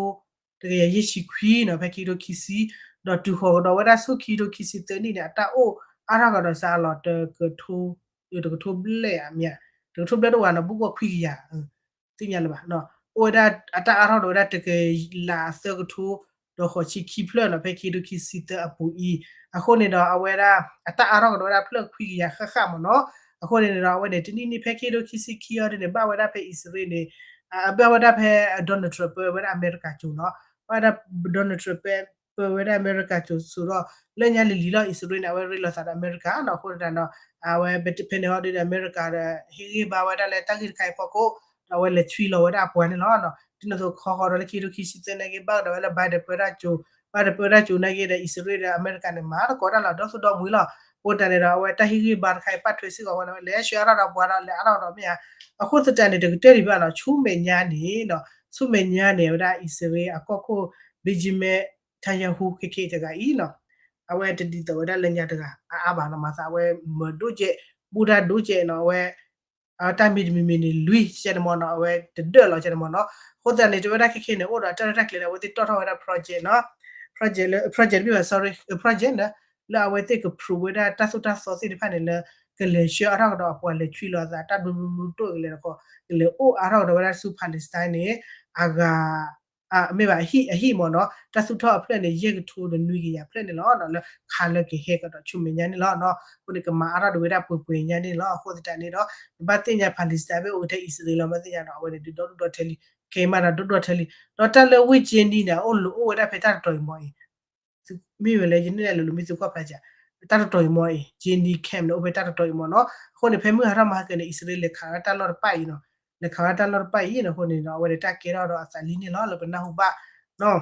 တကယၤယဲၢ်ဆံခွံနီၤ ဖဲခံကထိခံဆံ ဒီးတုၤဃီၤကဒီးဝဲဒၣ်ဆူခံကထိခံဆံသၢနံၣ်န့ၣ် အတၢ်အိၣ်အါထီၣ်ကဒီးစးလီၤ တကထိ တကထိဘျဲၣ်ဧါ မ့ၢ်ဧါ တကထိဘျဲၣ်တအိၣ်ဘၣ်နီၤ ဘူးကီၢ်ခွံကယၤ သ့ၣ်ညါလၢၤဘၣ် အိၣ်ဝဲဒၣ်အတၢ်အါထီၣ်ကဒီးဝဲဒၣ်တကလးသၢကထိ ဒီးဃိးဆံခံဖျၢၣ်နီၤ ဖဲခံကထိခံဆံသၢအပူၤအံၤ အဃိန့ၣ်ဒီးအဝဲဒၣ် အတၢ်အါထီၣ်ကဒီးဝဲဒၣ်ဖျၢၣ်ခွံကယၤဃၣ်ဃၣ်မ့ၢ်နီၤ အဃိန့ၣ်ဒီးအဝဲန့ၣ် တနံၣ်နံၣ်ဖဲခံကထိခံဆံခံအံၤန့ၣ် ဘၣ်ဝဲဒၣ်ဖဲအံၣ်စရ့လးန့ၣ် ဘၣ်ဝဲဒၣ်ဖဲ Donald Trump ပၢဝဲဒၣ်အမဲရကၤကၠိၤနီၤ ဘၣ်ဝဲဒၣ် Donald Trump ပၢ ပၢဝဲဒၣ်အမဲရကၤကၠိၤစိၤဒီး လၢညါလံၤလံၤလီၤ အံၣ်စရ့လးန့ၣ် အဝဲရ့လိာ်သးဒီးအမဲရကၤနီၤ အဃိသတးဒီး အဝဲဖဲန့ၣ်ဟီဒ်န့ၣ် အမဲရကၤဒီး ဟ့ၣ်ဂံၢ်ဘါဝဲဒၣ်လၢတၢ်ဂ့ၢ်တခါအံၤဖီခိၣ် ဒီးအဝဲလဲၤဆွံလီၤဝဲဒၣ်အပှၤန့ၣ်လီၤ. ဒ်န့ၣ်အသိးခီဃီဒီးလၢခံကထိခံဆံသၢနာ်က့ ဘၣ်ကဒီးဝဲလၢ Biden ပၢတၢ်ကၠိၤ Biden ပၢတၢ်ကၠိၤနာ်က့ဒီး အံၣ်စရ့လးဒီးအမဲရကၤန့ၣ် မၤသကိးတၢ်လီၤဒီသူၣ်ဒီမုၢ်လီၤ. အဃိသတးန့ၣ်ဒီး အဝဲတၢ်ဟ့ၣ်ဂံၢ်ဘါတခါအံၤ ပာ်ထွဲစ့ၢ်ကီးဝဲန့ၣ် ဝဲလဲၤဆှၢအါထီၣ်ဒီးပှၤဒီးလဲၤအါထီၣ်ဒီးမ့ၢ်ဧါ. အဃိသတးန့ၣ် တကတၢၢ်ဒံးဘၣ်နီၤ ဆူမဲာ်ညါန့ၣ် ဆူမဲာ်ညါန့ၣ် ဝဲဒၣ်အံၣ်စရ့လးအကီၢ်ခိၣ် Benjamin Netanyahu ခဲခဲတဂၤအံၤနီၤ အဝဲတဒ်သိးဝဲဒၣ်လၢညါတဂၤ အအါဘၣ်နီၤ မၤသးအဝဲမၤဒိၣ်ကဲး ဘူးတၢ်ဒိၣ်ကဲးနီၤ အဝဲ အတၢ်မံၤတမံၤမံၤန့ၣ် လွံၢ်ကဲန့ၣ်မ့ၢ်နီၤ အဝဲတဒၢၣ်လီၤကဲန့ၣ်မ့ၢ်နီၤ. အဃိသတးန့ၣ် တဲဝဲဒၣ်ခဲခဲန့ၣ် အိၣ်ဒီးတၢ်ရဲၣ်တၢ်ကျဲၤန့ၣ် အဝဲသ့ၣ်တီၣ်ထီၣ်ဝဲဒၣ် project နီၤ project လၢ project တမ့ၢ်ဘၣ် sorry project န့ၣ် လၢအဝဲသ့ၣ်က prove ဝဲဒၣ်တၢ်သိၣ်တၢ်သီသ့ၣ်တဖၣ်န့ၣ်လၢ ကလဲၤဆှၢအါထီၣ်ကဒီးအပှၤလဲၤဆွံလီၤအသး တၢ်ဘျုးဘျုးဘျုးတိၢ်ကလဲၤတခီ ကလဲၤအိၣ်အါထီၣ်ကဒီးဝဲဒၣ်ဆူ Palestine န့ၣ် အဂၤ မ့ၢ်ဘၣ် အဟံၣ် အဟံၣ်မ့ၢ်နီၤ တၢ်သူၣ်ထီၣ်အဖျၢၣ်န့ၣ် ယဲၢ်ကထိဒီးနွံကယၤဖျၢၣ်န့ၣ်လီၤ. လၢခးလၢကဟဲကဒီးဆူမဲာ်ညါန့ၣ်လီၤ. အဃိန့ၣ် ကမၤအါထီၣ်ဒၣ်ဝဲဒၣ်ပှဲၤပှဲၤညါန့ၣ်လီၤ. အဃိသတးန့ၣ်ဒီး နဘၣ်သ့ၣ်ညါ Palestine ဘၣ်အိၣ်ကထဲအံၣ်စရ့လးလီၤ မ့ၢ်သ့ၣ်ညါနီၤ အဝဲန့ၣ်ဒုးဒီဒူၣ်ဒီထၢလံ ခဲအံၤမးဒီးဒိၣ်ဒီထၢလံ. ဒီးတၢ်လၢဝ့ၢ် Jenin န့ၣ် အအိၣ်လိာ်အိၣ်ဝဲဒၣ်ဖဲတၢ်တတီၤအံၤမ့ၢ်အံၤ မ့ၢ်ဝဲလၢ ယန့ၣ်လဲၤလိၤလိၤမ့ၢ်သုကွၢ်ဖျါစၢ် တၢ်တတီၤအံၤမ့ၢ်အံၤ Jenin camp န့ၣ် အိၣ်ဖဲတၢ်တတီၤအံၤမ့ၢ်နီၤ. အဃိန့ၣ် ဖဲမုၢ်ဟးထီၣ်မၤဟါကဲန့ၣ် အံၣ်စရ့လးလဲၤခးဝဲဒၣ်တၢ်လီၢ်တဖၣ်အံၤနီၤ လဲၤခးဝဲဒၣ်တၢ်လီၢ်တဖၣ်အံၤနီၤ အဃိန့ၣ်ဒီး အဝဲဒၣ်တၢ်ကဲထီၣ်ဒီးအသးလံန့ၣ်လီၤ လၢပနၢ်ဟူဘၣ်နီၤ.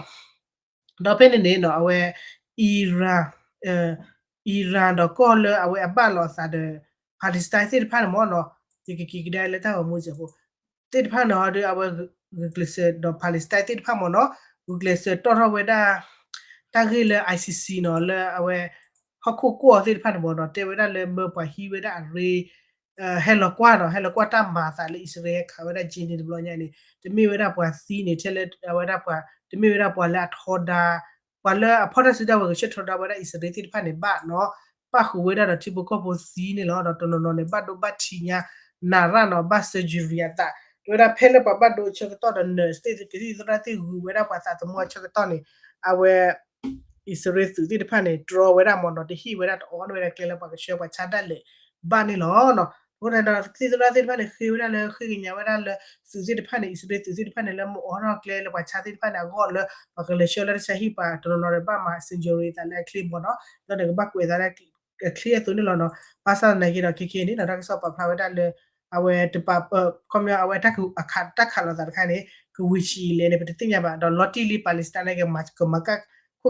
ဒီးဖဲန့ၣ်န့ၣ်နီၤ အဝဲ Iran Iran ဒီးကီၢ်လၢအဝဲအဘၣ်လီၤအသးဒီး Palestine သ့ၣ်တဖၣ်န့ၣ်မ့ၢ်နီၤ ယကက့ၤကဒါလၢတၢ်ဂီၤမူစဲးဖိ သ့ၣ်တဖၣ်န့ၣ်ဟီဒီး အဝဲဂုာ်ကျဲးစၢးဒီး Palestine သ့ၣ်တဖၣ်မ့ၢ်နီၤ ဂုာ်ကျဲးစၢးတီၣ်ထီၣ်ဝဲဒၣ် တၢ်ဂ့ၢ်လၢ ICC နီၤ လၢအဝဲ ဟီၣ်ခိၣ်ကွီၢ်သ့ၣ်တဖၣ်န့ၣ်မ့ၢ်နီၤ တဲဝဲဒၣ်လၢမၢပှၤဟံးဝဲဒၣ်အရ့ ဟဲလီၤကွၢ်နီၤ ဟဲလီၤကွၢ်တၢ်မၤအသးလၢအံၣ်စရ့လးဟဲခးဝဲဒၣ် Jenin တဘျီညါန့ၣ် တမ့ၢ်ဝဲဒၣ်ပှၤသံန့ၣ် ထဲလၢအဝဲဒၣ်ပှၤ တမ့ၢ်ဝဲဒၣ်ပှၤလၢအထီဒါ ပှၤလၢအဖီၣ်တၢ်စုတၢ်ဝဲၤကဆှၢထီဒါဝဲဒၣ်အံၣ်စရ့လးသ့ၣ်တဖၣ်န့ၣ်ဘၣ်နီၤ ပၣ်ဃုာ်ဝဲဒၣ်ဒီးထံဖိကီၢ်ဖိသံန့ၣ်လီၤ. ဒီးတနီၤနီၤန့ၣ် ဘၣ်ဒိဘၣ်ထံးညါ နးရၣ်နီၤ ဘၣ် surgery အသး တဲဝဲဒၣ်ဖဲလၢပှၤဘၣ်ဒိအဆၢကတီၢ်ဒီး nurse သ့ၣ်ကသံၣ်သရၣ်သ့ၣ်ဂုာ်ဝဲဒၣ်ပှၤသးသမူအဆၢကတီၢ်န့ၣ် အဝဲ အံၣ်စရ့လးသုးသ့ၣ်တဖၣ်န့ၣ် တြီဝဲဒၣ်မ့ၢ်နီၤ တဟ့ၣ်ဝဲဒၣ်တအီၣ်န့ၢ်ဝဲဒၣ်ကျဲလၢပှၤကဆှၢပှၤဆါဒၣ်လဲာ်ဘၣ်န့ၣ်လီၤ. အဃိန့ၣ်ဒီး ကသံၣ်သရၣ်သ့ၣ်တဖၣ်န့ၣ် ဃ့ဝဲဒၣ်လၢ ဃ့ကညးဝဲဒၣ်လၢ သုးသ့ၣ်တဖၣ်န့ၣ် အံၣ်စရ့လးသုးသ့ၣ်တဖၣ်န့ၣ် လၢမ့ၢ်အိးထီၣ်ကျဲလၢပှၤဆါသ့ၣ်တဖၣ်န့ၣ် အဂီၢ်လၢ ပှၤကလဲၤဆှၢလၢတၢ်ဆါဟံၣ်ပှၤတနီၤနီၤဒီး ဘၣ်မၤ surgery အသးလၢအချ့မ့ၢ်နီၤ ဒီးန့ၣ်ကဘၣ်ကွဲးသးလၢ အချ့အသိးန့ၣ်လီၤနီၤ. ဘၣ်ဆၣ်သနာ်က့ဒီး ခဲခဲန့ၣ်နီၤ တၢ်ကစီၣ်ပာ်ဖျါဝဲဒၣ်လၢ အဝဲတပာ် ခီပညီ အဝဲတၢ်ခး တၢ်ခးလိာ်သးတခါန့ၣ် ကဝံၤဆံးအံၤလဲၣ်န့ၣ် ပတသ့ၣ်ညါဘၣ် ဒီးလီၤတံၢ်လံ Palestine န့ၣ် ကမၤက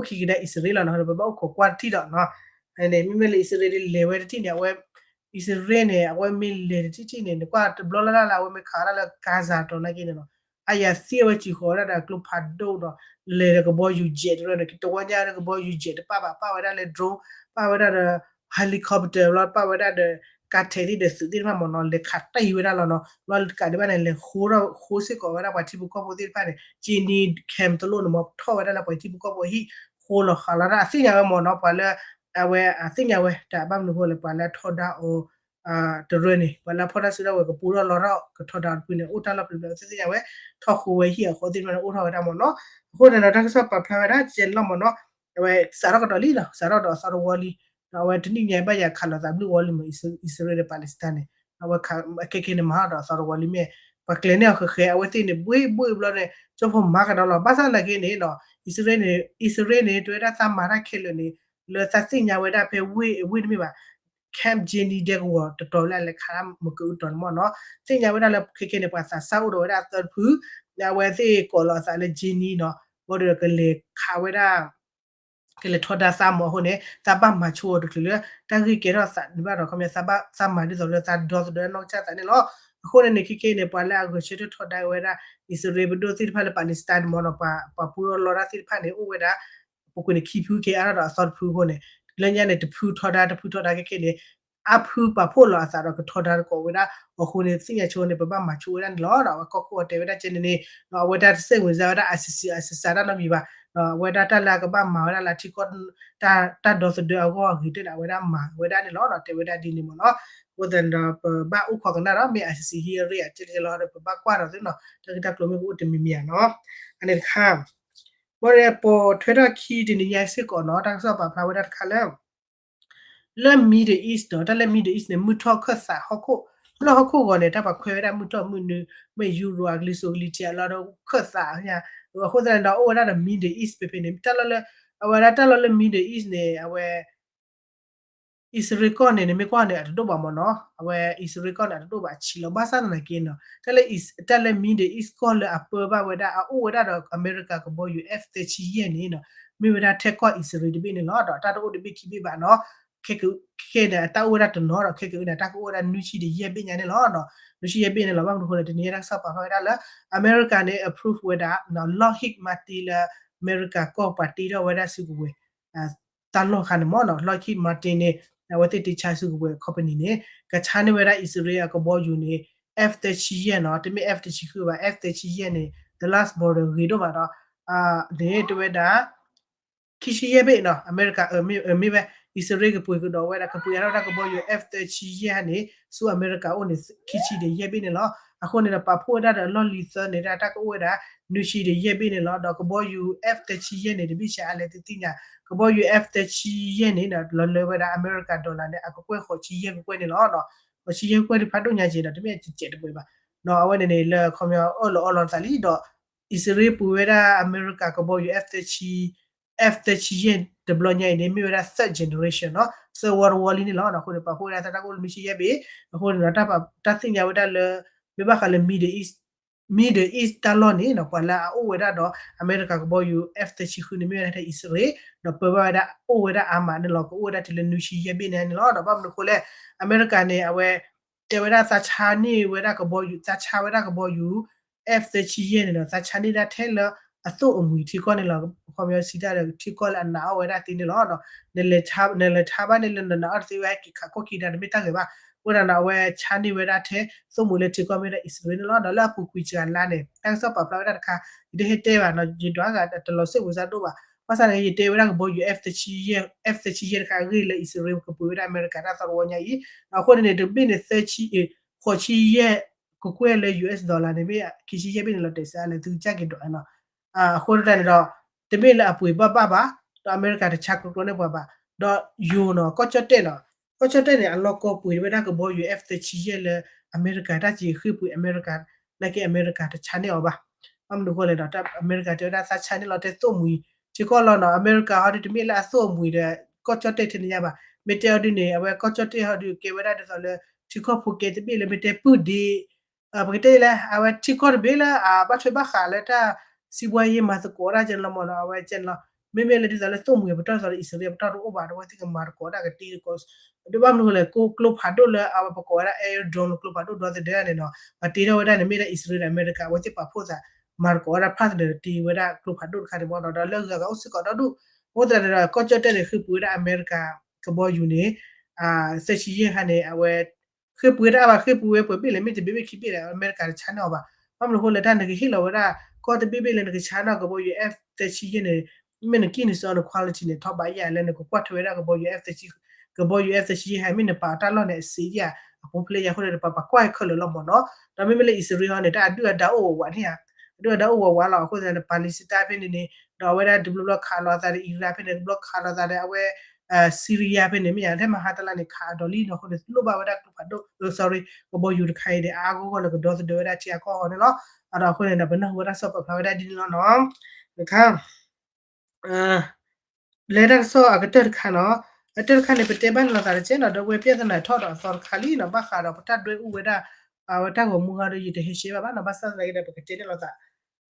ခိၣ်ခံကဒါအံၣ်စရ့လးလီၤနီၤ ပဘၣ်အိၣ်ခိးကွၢ်တထံၣ်ဒီးနီၤ န့ၣ် မ့မ့ၢ်လၢအံၣ်စရ့လးလဲၤဝဲတထံၣ်န့ၣ် အဝဲ အံၣ်စရ့လးန့ၣ် အဝဲမ့ၢ်လဲၤတထံၣ်ထံၣ်န့ၣ် နကွၢ်တဘျီလၢ်လၢ်လၢ အဝဲမ့ၢ်ခးဝဲဒၣ်လၢ Gaza တီၤနာ်က့န့ၣ်နီၤ အါယၤသံအဝဲစံၣ်ဃီၤဝဲဒၣ်ဒီးကျိဖးဒိၣ်ဒီး လဲၤဒီးကဘီယူၤ jet တရၢန့ၣ် တဝီညါဒီးကဘီယူၤ jet တပၣ်ဘၣ် ပၣ်ဝဲဒၣ်လၢ drone ပၣ်ဝဲဒၣ်ဒီး helicopter ဘျီ ပၣ်ဝဲဒၣ်ဒီး ကးထဲးသ့ၣ်ဒီးသုးသ့ၣ်တဖၣ်မ့ၢ်နီၤ လဲၤခးတၢ်အံၤဝဲဒၣ်လီၤနီၤ ဘျီတကးဒံးဘၣ်န့ၣ် လဲၤဃိထီၣ်ဃိစ့ၢ်ကီးဝဲဒၣ်ပှၤထံဖိကီၢ်ဖိသ့ၣ်တဖၣ်န့ၣ် Jenin camp တလိၣ်န့ၣ်မ့ၢ်ထီၣ်ဝဲဒၣ်လၢပှၤထံဖိကီၢ်ဖိအဟံၣ် ဃိလီၤဃးလီၤတၢ် အသ့ၣ်ညါဝဲမ့ၢ်နီၤ ပှၤလၢ အဝဲအသ့ၣ်ညါဝဲ တၢ်ဘၣ်မနုၤအဃိလဲၣ် ပှၤလၢအထီဒါအီၤ တရၢန့ၣ် ပှၤလၢအဖီၣ်တၢ်စုတၢ်ဝဲၤကပူၤထီၣ်လီၤထီၣ်ကထီဒါတဖုန့ၣ် အိၣ်တၢ်လီၢ်ဖျဲၣ်ဖျဲၣ် အဝဲသ့ၣ်ညါဝဲ ထီၣ်ဃိဝဲဟံၣ်အဃိသ့ၣ်တဖၣ်န့ၣ် အိၣ်ထီၣ်ဝဲဒၣ်မ့ၢ်နီၤ အဃိန့ၣ်ဒီး တၢ်ကစီၣ်ပာ်ဖျါဝဲဒၣ်ကဲန့ၣ်လီၤမ့ၢ်နီၤ အဝဲစးထီၣ်ကဒီးလံနီၤ စးထီၣ်ဒီးအသီတဝီလံ ဒီးအဝဲတနံၣ်ညါဘၣ်ယၤခးလိာ်သးဘျုးဝီလံမ့ၢ် အံၣ်စရ့လးဒီး Palestine န့ၣ် အဝဲခဲခဲန့ၣ်မၤထီၣ်ဒီးအသီတဝီလံမ့ၢ် ပှၤကျဲၤန့ၢ်အီၤဃဲၤဃဲၤ အဝဲသ့ၣ်န့ၣ် ဘှ့ၣ်ဘှ့ၣ်ဘျီန့ၣ် ကၠိဖိမၤကဒီးလီၤ ဘၣ်ဆၣ်သနာ်က့န့ၣ်နီၤ အံၣ်စရ့လးန့ၣ် အံၣ်စရ့လးန့ၣ် တဲဝဲဒၣ်သးမၤတၢ်ခဲလၢာ်န့ၣ် လၢသးသ့ၣ်ညါဝဲဒၣ်ဖဲဝ့ၢ် ဝ့ၢ်တမ့ၢ်ဘၣ် Camp Jenin ဒဲကဝီၤတတီၤလၢအလဲၤခးမ့ၢ်ကအုတီၤန့ၣ်မ့ၢ်နီၤ သ့ၣ်ညါဝဲဒၣ်လၢခဲခဲန့ၣ် ပှၤသးစၢ်အိၣ်ဒီးဝဲဒၣ်အသၢတဖု အဝဲသ့ၣ်ကိးလီၤအသးလၢ Jenny နီၤ, ဘၣ်ဒီးကလဲၤခးဝဲဒၣ် ကလဲၤထီဒါသးမးအဃိန့ၣ် သးဘၣ်မၤဆိအီၤတချုးလၢ တၢ်ဂ့ၢ်ကဲထီၣ်သးန့ၣ်ဘၣ်ဒီး ခီပညီ သးဘၣ်သးမၤဒ်သိးလၢသးဒီသဒၢနီၢ်ကစၢ်သးန့ၣ်လီၤ. အဃိန့ၣ်န့ၣ် ခဲကနံၣ်အံၤန့ၣ် ပှၤလၢအဂဲၤဆၢထၢၣ်ထီဒါဝဲဒၣ် အံၣ်စရ့လးပဒိၣ်သ့ၣ်တဖၣ်လၢ Palestine မ့ၢ်နီၤ, ပှၤ ပှၤပူထီၣ်လီတၢ်သ့ၣ်တဖၣ်န့ၣ် အိၣ်ဝဲဒၣ် ပကွံာ်န့ၣ်ခံဖုကဲအါထီၣ်ဒီးအသီတဖုအဃိန့ၣ် လၢညါန့ၣ် တဖုထီဒါ တဖုထီဒါ ခဲကနံၣ်အံၤန့ၣ် အါဖုပာ်ဖှိၣ်လီၤအသးဒီးကထီဒါသကိးဝဲဒၣ်အဃိန့ၣ် သ့ၣ်ညါဆိန့ၣ် ပဘၣ်မၤဆိဝဲဒၣ်န့ၣ်လီၤ. ဒီးအဝဲကီၢ်ခိၣ်အီၤတဲဝဲဒၣ်ကဲန့ၣ်န့ၣ် ဒီးအဝဲဒၣ်တစဲးဝံၤစါဝဲဒၣ် ICC အစစးတၢ်နီတမံၤဘၣ်, ဒီးအဝဲဒၣ်တၢ်လၢအကဘၣ်မၤဝဲဒၣ်လၢထံကီၢ် တၢ် တၢ်ဒီသဒၢအဂီၢ်အဂ့ၤတၢ်န့ၣ် အဝဲဒၣ်မၤဝဲဒၣ်န့ၣ်လီၤ. ဒီးတဲဝဲဒၣ်ဒ်န့ၣ်မ့ၢ်နီၤ. အဃိသတးန့ၣ်ဒီး ပဘၣ်အိၣ်ခိးကနၣ်ဒီး မ့ၢ် ICC hearing အကဲကဲလီၤဒီး ပဘၣ်ကွၢ်ဒီးသ့နီၤ တၢ်ဂ့ၢ်တၢ်ကျိၤမ့ၢ်ကအိၣ်တမံၤမံၤဧါနီၤ. အန့ၣ်တခါ ဘၣ်ဒီးပိာ်ထွဲထီၣ်ခံတနံၤညါစ့ၢ်ကီးနီၤ တၢ်ကစီၣ်ပာ်ဖျါဝဲဒၣ်တခါလၢ လၢ Middle East ဒီး တၢ်လၢ Middle East န့ၣ် မုၢ်ထီၣ်ခၢၣ်သးဟီၣ်ခိၣ် လၢဟီၣ်ခိၣ်ဂီၤန့ၣ် တၢ်ပှၤခွဲးဝဲဒၣ်မုၢ်ထီၣ်မုၢ်နုာ် မ့ၢ် Euro အကလံၤစိးကလံၤထံးအလီၢ်ဒီးခၢၣ်သး အဃိသတးန့ၣ်ဒီး အိၣ်ဝဲဒၣ်ဒီး Middle East ဖဲဖဲန့ၣ် တၢ်လီၢ်လၢ အဝဲဒၣ်တၢ်လီၢ်လၢ Middle East န့ၣ် အဝဲ အံၣ်စရ့လးကီၢ်န့ၣ် နမ့ၢ်ကွၢ်န့ၣ် အတဒိၣ်ဘၣ်မ့ၢ်နီၤ, အဝဲအံၣ်စရ့လးကီၢ်န့ၣ် အတဒိၣ်ဘၣ်အဆံးလီၤ. ဘၣ်ဆၣ်သနာ်က့နီၤ တၢ်လၢ တၢ်လၢ Middle East ကီၢ်လၢအပၢဘၣ်ဝဲဒၣ် အအိၣ်ဝဲဒၣ်ဒီးအမဲရကၤကဘီယူၤ F သၢဆံယဲၢ်န့ၣ်နီၤ မ့ၢ်ဝဲဒၣ်ထဲကီၢ်အံၣ်စရ့လးတဘ့ၣ်န့ၣ်လီၤ. ဒီးတၢ်တအိၣ်တဘ့ၣ်ခံဘ့ၣ်ဘၣ်နီၤ, ခဲကနံၣ်အံၤန့ၣ် အတၢ်အိၣ်ဝဲဒၣ်တနီၤဒီး ခဲကနံၣ်အံၤန့ၣ် တၢ်ကအိၣ်ဝဲဒၣ်နွံဆံဒီးယဲၢ်ဘ့ၣ်ညါန့ၣ်လီၤ. နွံဆံယဲၢ်ဘ့ၣ်န့ၣ်လီၤ. ဘၣ်မနုၤအဃိလဲၣ် တနံၤညါတၢ်ကစီၣ်ပာ်ဖျါဝဲဒၣ်လၢ အမဲရကၤန့ၣ် approve ဝဲဒၣ် Lockheed Martin လၢအမဲရကၤကီၢ်ပှၤတ့ထီၣ်ဝဲဒၣ်စုကဝဲၤ တၢ်လီၢ်ခါန့ၣ်မ့ၢ်နီၤ Lockheed Martin န့ၣ် အဝဲသ့ၣ်တ့ဆါစုကဝဲၤ company န့ၣ် ကဆါန့ၢ်ဝဲဒၣ်အံၣ်စရ့လးအကဘီယူၤန့ၣ် F သၢဆံယဲၢ်နီၤ, တမ့ၢ် F သၢဆံဃုဘၣ် F သၢဆံယဲၢ်န့ၣ် the last model ဂ့ၤဒိၣ်မးဒီး န့ၣ် တဲဝဲဒၣ် ခံဆံယဲၢ်ဘ့ၣ်နီၤ အမဲရကၤ မ့ၢ်ဝဲ အံၣ်စရ့လးကပှ့ၤကဒီးဝဲဒၣ် ကပှ့ၤအါထီၣ်ဝဲဒၣ်ကဘီယူၤ F သၢဆံယဲၢ်န့ၣ် ဆူအမဲရကၤအိၣ်န့ၣ် ခံဆံဒီးယဲၢ်ဘ့ၣ်န့ၣ်လီၤ. အဃိန့ၣ်ဒီး ပာ်ဖှိၣ်ဝဲဒၣ်ဒီးအလီၢ်လံၤသၢန့ၣ် တၢ်ကအိၣ်ဝဲဒၣ် နွံဆံဒီးယဲၢ်ဘ့ၣ်န့ၣ်လီၤ. ဒီးကဘီယူၤ F သၢဆံယဲၢ်န့ၣ် တဘ့ၣ်ဆံးအါလဲၣ်သုသ့ၣ်ညါ ကဘီယူၤ F သၢဆံယဲၢ်န့ၣ် လီၤလၢဝဲဒၣ်အမဲရကၤ dollar န့ၣ် အကကွဲၢ် ဃိးဆံယဲၢ် ကကွဲၢ်န့ၣ်လီၤ. ဃိးဆံယဲၢ် ကကွဲၢ်တဖၣ်ဒိၣ်ညါက့ၤဒီး တမ့ၢ်အကကဲးတပှဲၤဘၣ်. အဝဲန့ၣ်န့ၣ် လၢခီပညီအၢၣ်လီၤအီလီၤသးလံဒီး အံၣ်စရ့လးပှ့ၤဝဲဒၣ်အမဲရကၤကဘီယူၤ F သၢဆံ F သၢဆံယဲၢ် တဘျီညါအံၤန့ၣ် မ့ၢ်ဝဲဒၣ် third generation နီၤ သၢဝီတဝီလံန့ၣ်လီၤ. အဃိန့ၣ် ပာ်ဖှိၣ်ဝဲဒၣ်တၢ်ကအိၣ်လၢနွံဆံယဲၢ်ဘ့ၣ် အဃိန့ၣ်ဒီး တၢ်သ့ၣ်ညါဝဲဒၣ်လၢ မ့ၢ်ဘၣ်ဃးလၢ Middle East, Middle East တၢ်လီၢ်န့ၣ်နီၤ ပှၤလၢအအိၣ်ဝဲဒၣ်ဒီး အမဲရကၤကဘီယူၤ F သၢဆံဃုန့ၣ် မ့ၢ်ဝဲဒၣ်ထဲအံၣ်စရ့လး ဒီးပၢဘၣ်ဝဲဒၣ်အိၣ်ဝဲဒၣ်အါမးန့ၣ်လီၤ. ကအိၣ်ဝဲဒၣ်တုၤလၢနွံဆံယဲၢ်ဘ့ၣ်န့ၣ်န့ၣ်လီၤ. ဒီးဘၣ်မနုၤအဃိလဲၣ် အမဲရကၤန့ၣ် အဝဲ တဲဝဲဒၣ်သးဆါန့ၢ်ဝဲဒၣ်ကဘီယူၤ သးဆါဝဲဒၣ်ကဘီယူၤ F သၢဆံယဲၢ်န့ၣ်ဒီး သးဆါန့ၢ်ဒၣ်ထဲလၢအသိၣ်အမှံၤထံကီၢ်န့ၣ်လီၤ. ခီပညီစံးတၢ်ဒီးထံကီၢ်လၢအနာ်အီၣ်ဝဲဒၣ်သ့န့ၣ်လီၤ. နလဲၤဆါဘၣ်န့ၣ်လၢနနာ်အီၣ်တသ့ဝဲဟဲက့ၤခးကီၢ်ခံဒါန့ၣ်မ့ၢ်တၢ်ဂ့ၤဘၣ်. အဃိသတးဒီး အဝဲဆါန့ၢ်ဝဲဒၣ်ထဲသိၣ်မှံၤလၢထံကီၢ်မ့ၢ်ဒၣ်အံၣ်စရ့လးန့ၣ်လီၤ. ဒီးလၢအပူၤကွံာ်စှၤလါန့ၣ် တၢ်ကစီၣ်ပာ်ဖျါဝဲဒၣ်တခါ ယတဟဲတဲဘၣ်နီၤ ယဒွးဂၤတလီၤစ့ၢ်ဝဲစၢ်ဒိၣ်ဘၣ်. ဘၣ်ဆၣ်န့ၣ် ယတဲဝဲဒၣ်ကဘီယူၤ F သၢဆံယဲၢ် F သၢဆံယဲၢ်တခါအဂ့ၢ်လၢအံၣ်စရ့လးကပှ့ၤဝဲဒၣ်အမဲရကၤတၢ်သီတဝီညါအံၤ အဃိန့ၣ်န့ၣ် တဘ့ၣ်န့ၣ် သၢဆံ ဃိးဆံယဲၢ် ကကွဲၢ်လၢ US dollar န့ၣ် မ့ၢ်ခံဆံယဲၢ်ဘ့ၣ်န့ၣ်လီၤ တဲစ့ၢ်လဲၣ်သုကစၢ်က့ၤဒွးနီၤ. အဃိသတးန့ၣ်ဒီး တမ့ၢ်လၢအပှ့ၤဘၣ်ဘၣ်ဘၣ် ဒီးအမဲရကၤတဆါကျိကျိန့ၢ်ပှၤဘၣ်. ဒီးယိၤနီၤ ကီၢ်ကၠီၣ်တဲၣ်နီၤ ကီၢ်ကၠီၣ်တဲၣ်န့ၣ် အလီၢ်ကီၢ်ပှ့ၤဝဲဒၣ်ကဘီယူၤ F သၢဆံယဲၢ်လၢအမဲရကၤ တၢ်စံးဃ့ၢ်ပှ့ၤအမဲရကၤ နာ်က့အမဲရကၤတဆါန့ၢ်အီၤဘၣ်. ဘၣ်မနုၤအဃိလဲၣ်ဒီး အမဲရကၤတဲဝဲဒၣ်သးဆါန့ၢ်လီၤတဲသိၣ်မှံၤ ထံကီၢ်လီၤနီၤ အမဲရကၤဟီဒုးတမ့ၢ်လၢအသိၣ်အမှံၤဒီး ကီၢ်ကၠီၣ်တဲၣ်ထဲန့ၣ်ညါဘၣ်. မ့ၢ်တဲအီၤဒုးန့ၣ် အဝဲကီၢ်ကၠီၣ်တဲၣ်ဟီဒုးကဲဝဲဒၣ်ဒ်သိးလၢ ထံကီၢ်ဖိကဲတဘ့ၣ်လၢမ့ၢ်တဲပုၢ်ဒ့ ပကတဲလၢ အဝဲထံကီၢ်တဘ့ၣ်လၢအဘၣ်ထွဲဘၣ်ဃးလၢတၢ် စံးဘှါယ့မၤသကိးတၢ်ကဲန့ၣ်လီၤမ့ၢ်နီၤ အဝဲကဲန့ၣ်လီၤ. မ့မ့ၢ်လၢဒ်သိးလၢသိၣ်မှံၤအပတီၢ်ဒ်သိးလၢအံၣ်စရ့လးအပတီၢ်တအိၣ်ဘၣ်ဒီး အဝဲသ့ၣ်ကမၤသကိးတၢ်ကတ့သကိး ဒီးဘၣ်မနုၤအဃိလဲၣ် ကျိဖးဒိၣ်လၢအဝဲပကိးဝဲဒၣ် Iron Dome လၢကျိဖးဒိၣ်ဒီသဒၢန့ၣ်နီၤ ပှၤတ့ထီၣ်ဝဲဒၣ်န့ၣ် မ့ၢ်ဒၣ်အံၣ်စရ့လးဒီးအမဲရကၤ အဝဲသ့ၣ်ပာ်ဖှိၣ်သး မၤသကိးဝဲဒၣ် partner တ့ဝဲဒၣ်ကျိဖးဒိၣ်တခါန့ၣ်မ့ၢ်နီၤ ဒီးလၢအဂၤဂၤအိၣ်စ့ၢ်ကီးဒီဒူၣ်. အဃိသတးန့ၣ်ဒီး ကီၢ်ကၠီၣ်တဲၣ်န့ၣ် ဃ့ၢ်ပှ့ၤဝဲဒၣ်အမဲရကၤကဘီယူၤန့ၣ် သၢဆံယဲၢ်ခါန့ၣ် အဝဲ ဃ့ၢ်ပှ့ၤတၢ်ဘၣ် ဃ့ၢ်ပှ့ၤဝဲပှဲၤဘ့ၣ်လဲၣ် မ့ၢ်တဘ့ၣ်ဘ့ၣ်ခံဘ့ၣ်လဲၣ် အမဲရကၤတဆါန့ၢ်အီၤဘၣ်. ဘၣ်မနုၤအဃိလဲၣ် တၢ်နကဟ့ၣ်လီၤဝဲဒၣ် ကီၢ်တဘ့ၣ်ဘ့ၣ်လၢနကဆါန့ၢ်ကဘီယူၤ F သၢဆံယဲၢ်န့ၣ် မ့ၢ်နကံၢ်နစၢၤန quality န့ၣ် ထီၣ်ဘးယၤလၢနကကွၢ်ထွဲဝဲဒၣ်ကဘီယူၤ F သၢဆံ ကဘီယူၤ F သၢဆံယဲၢ်ဟဲ မ့ၢ်နပာ်တၢ်လီၢ်န့ၣ် အစ့ယဲၢ် အဖိဖျဲးယၤအဃိန့ၣ် ပပာ်ကွၢ်ခဲလၢာ်လီၤမ့ၢ်နီၤ. ဒီးမ့မ့ၢ်လၢအံၣ်စရ့လးဟီန့ၣ် တၢ်အဒုၣ်အဒါအိၣ်ဝးဝးန့ၣ်ဧါ အဒုၣ်အဒါအိၣ်ဝးဝးလီၤ. အဃိသတးန့ၣ် Palestine ဖဲန့ၣ်န့ၣ် ဒီးအဝဲဒၣ်တဘျီဘျီခးလီၤအသးဒီး Iran ဖဲန့ၣ် တဘျီခးလီၤအသးဒီး အဝဲ Syria ဖဲန့ၣ် မ့ၢ်ယါ ထဲမဟါတလါန့ၣ် ခးအဒိးလံနီၤ အဃိန့ၣ် လိၣ်ဘၣ်ဝဲဒၣ်ကျိဖးဒိၣ် sorry ကဘီယူၤတခါအံၤန့ၣ် အါအါဂီၢ်ဂီၢ်လၢကဒီသဒၢဝဲဒၣ်ထံအကီၢ်ဃီန့ၣ်လီၤ. အဒီးအဃိန့ၣ်ဒီး ပနၢ်ဟူဝဲဒၣ်စီၤပၤဖျါဝဲဒၣ်ဒ်န့ၣ်လီၤနီၤ. တခါ လဲၤတၢ်ကစီၣ်အကတၢၢ်တခါနီၤ. အကတၢၢ်တခါန့ၣ် ပတဲဘၣ်န့ၢ်လိာ်သးတကဲနီၤ ဒီးဝဲ ပြဿနာ ထီၣ်ဒီးအသီတခါလံနီၤ ဘၣ်ဃးဒီးပတၢ်ဒွဲၣ်အူဝဲဒၣ် အဝဲတၢ်ဂီၤမူဟီဒီး ယတဟဲရှဲဘၣ်ဘၣ်နီၤ ဘၣ်ဆၣ်သနာ်က့ဒီး ပကတဲန့ၢ်လိာ်သး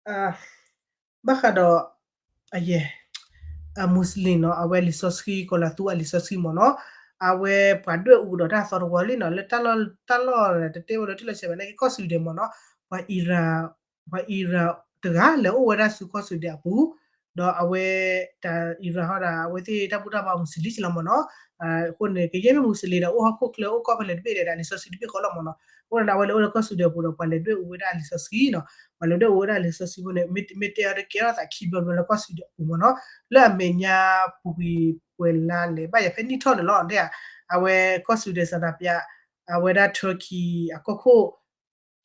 ဘၣ်ဃးဒီး အယဲၢ် အမူစလ့ၣ်နီၤ အဝဲလံာ်စီဆှံ ကီၤလၤသူအလံာ်စီဆှံမ့ၢ်နီၤ, အဝဲပှၤဒွဲၣ်အူကဒီးတၢ်အသီတဝီလံနီၤ လၢတၢ်လီၢ် တၢ်လီၢ်တတဲဝဲလၢထံလီၤဆဲးဘၣ်နာ်က့ ကီၢ်စူၤဒဲးမ့ၢ်နီၤ, ပှၤ Iran ပှၤ Iran တဂၤလဲၤအိၣ်ဝဲဒၣ်ဆူကီၢ်စူၤဒဲးအပူၤ, ဒီးအဝဲ တၢ် Iran ဟီဒၣ် အဝဲသ့ၣ်တၢ်ဘူၣ်တၢ်ဘါမူစလ့ၣ်ကလီၤမ့ၢ်နီၤ, အဃိန့ၣ် ကယဲၢ်မ့ၢ်မူစလ့ၣ်ဒီး အိၣ်ဟီၣ်ခိၣ်ချၢအိၣ်ကီၢ်ဖဲလဲၣ်တဘ့ၣ်ဒီး အလံာ်စီဆှံတဘ့ၣ်ဃီလီၤမ့ၢ်နီၤ, အဃိန့ၣ် အဝဲလဲၤအိၣ်လၢကီၢ်စူၤဒဲးအပူၤဒီး ပှၤလဲၤဒွဲၣ်အူဝဲဒၣ်အလံာ်စီဆှံနီၤ, ပှၤလဲၤဒွဲၣ်အူဝဲဒၣ်အလံာ်စီဆှံအဃိန့ၣ် မ့ၢ်တဲအီၤဒီးကဲထီၣ်သးခံဘျီဘျီလၢကီၢ်စူၤဒဲးအပူၤမ့ၢ်နီၤ, လၢအမဲာ်ညါပူၤကွံာ်ပှဲၤလါလဲၤဘၣ်ယၤဖဲနံၣ်ထီၣ်န့ၣ်လီၤ, အဝဲကီၢ်စူၤဒဲးစးဒးပၠး အဝဲဒၣ် Turkey အကီၢ်ခိၣ်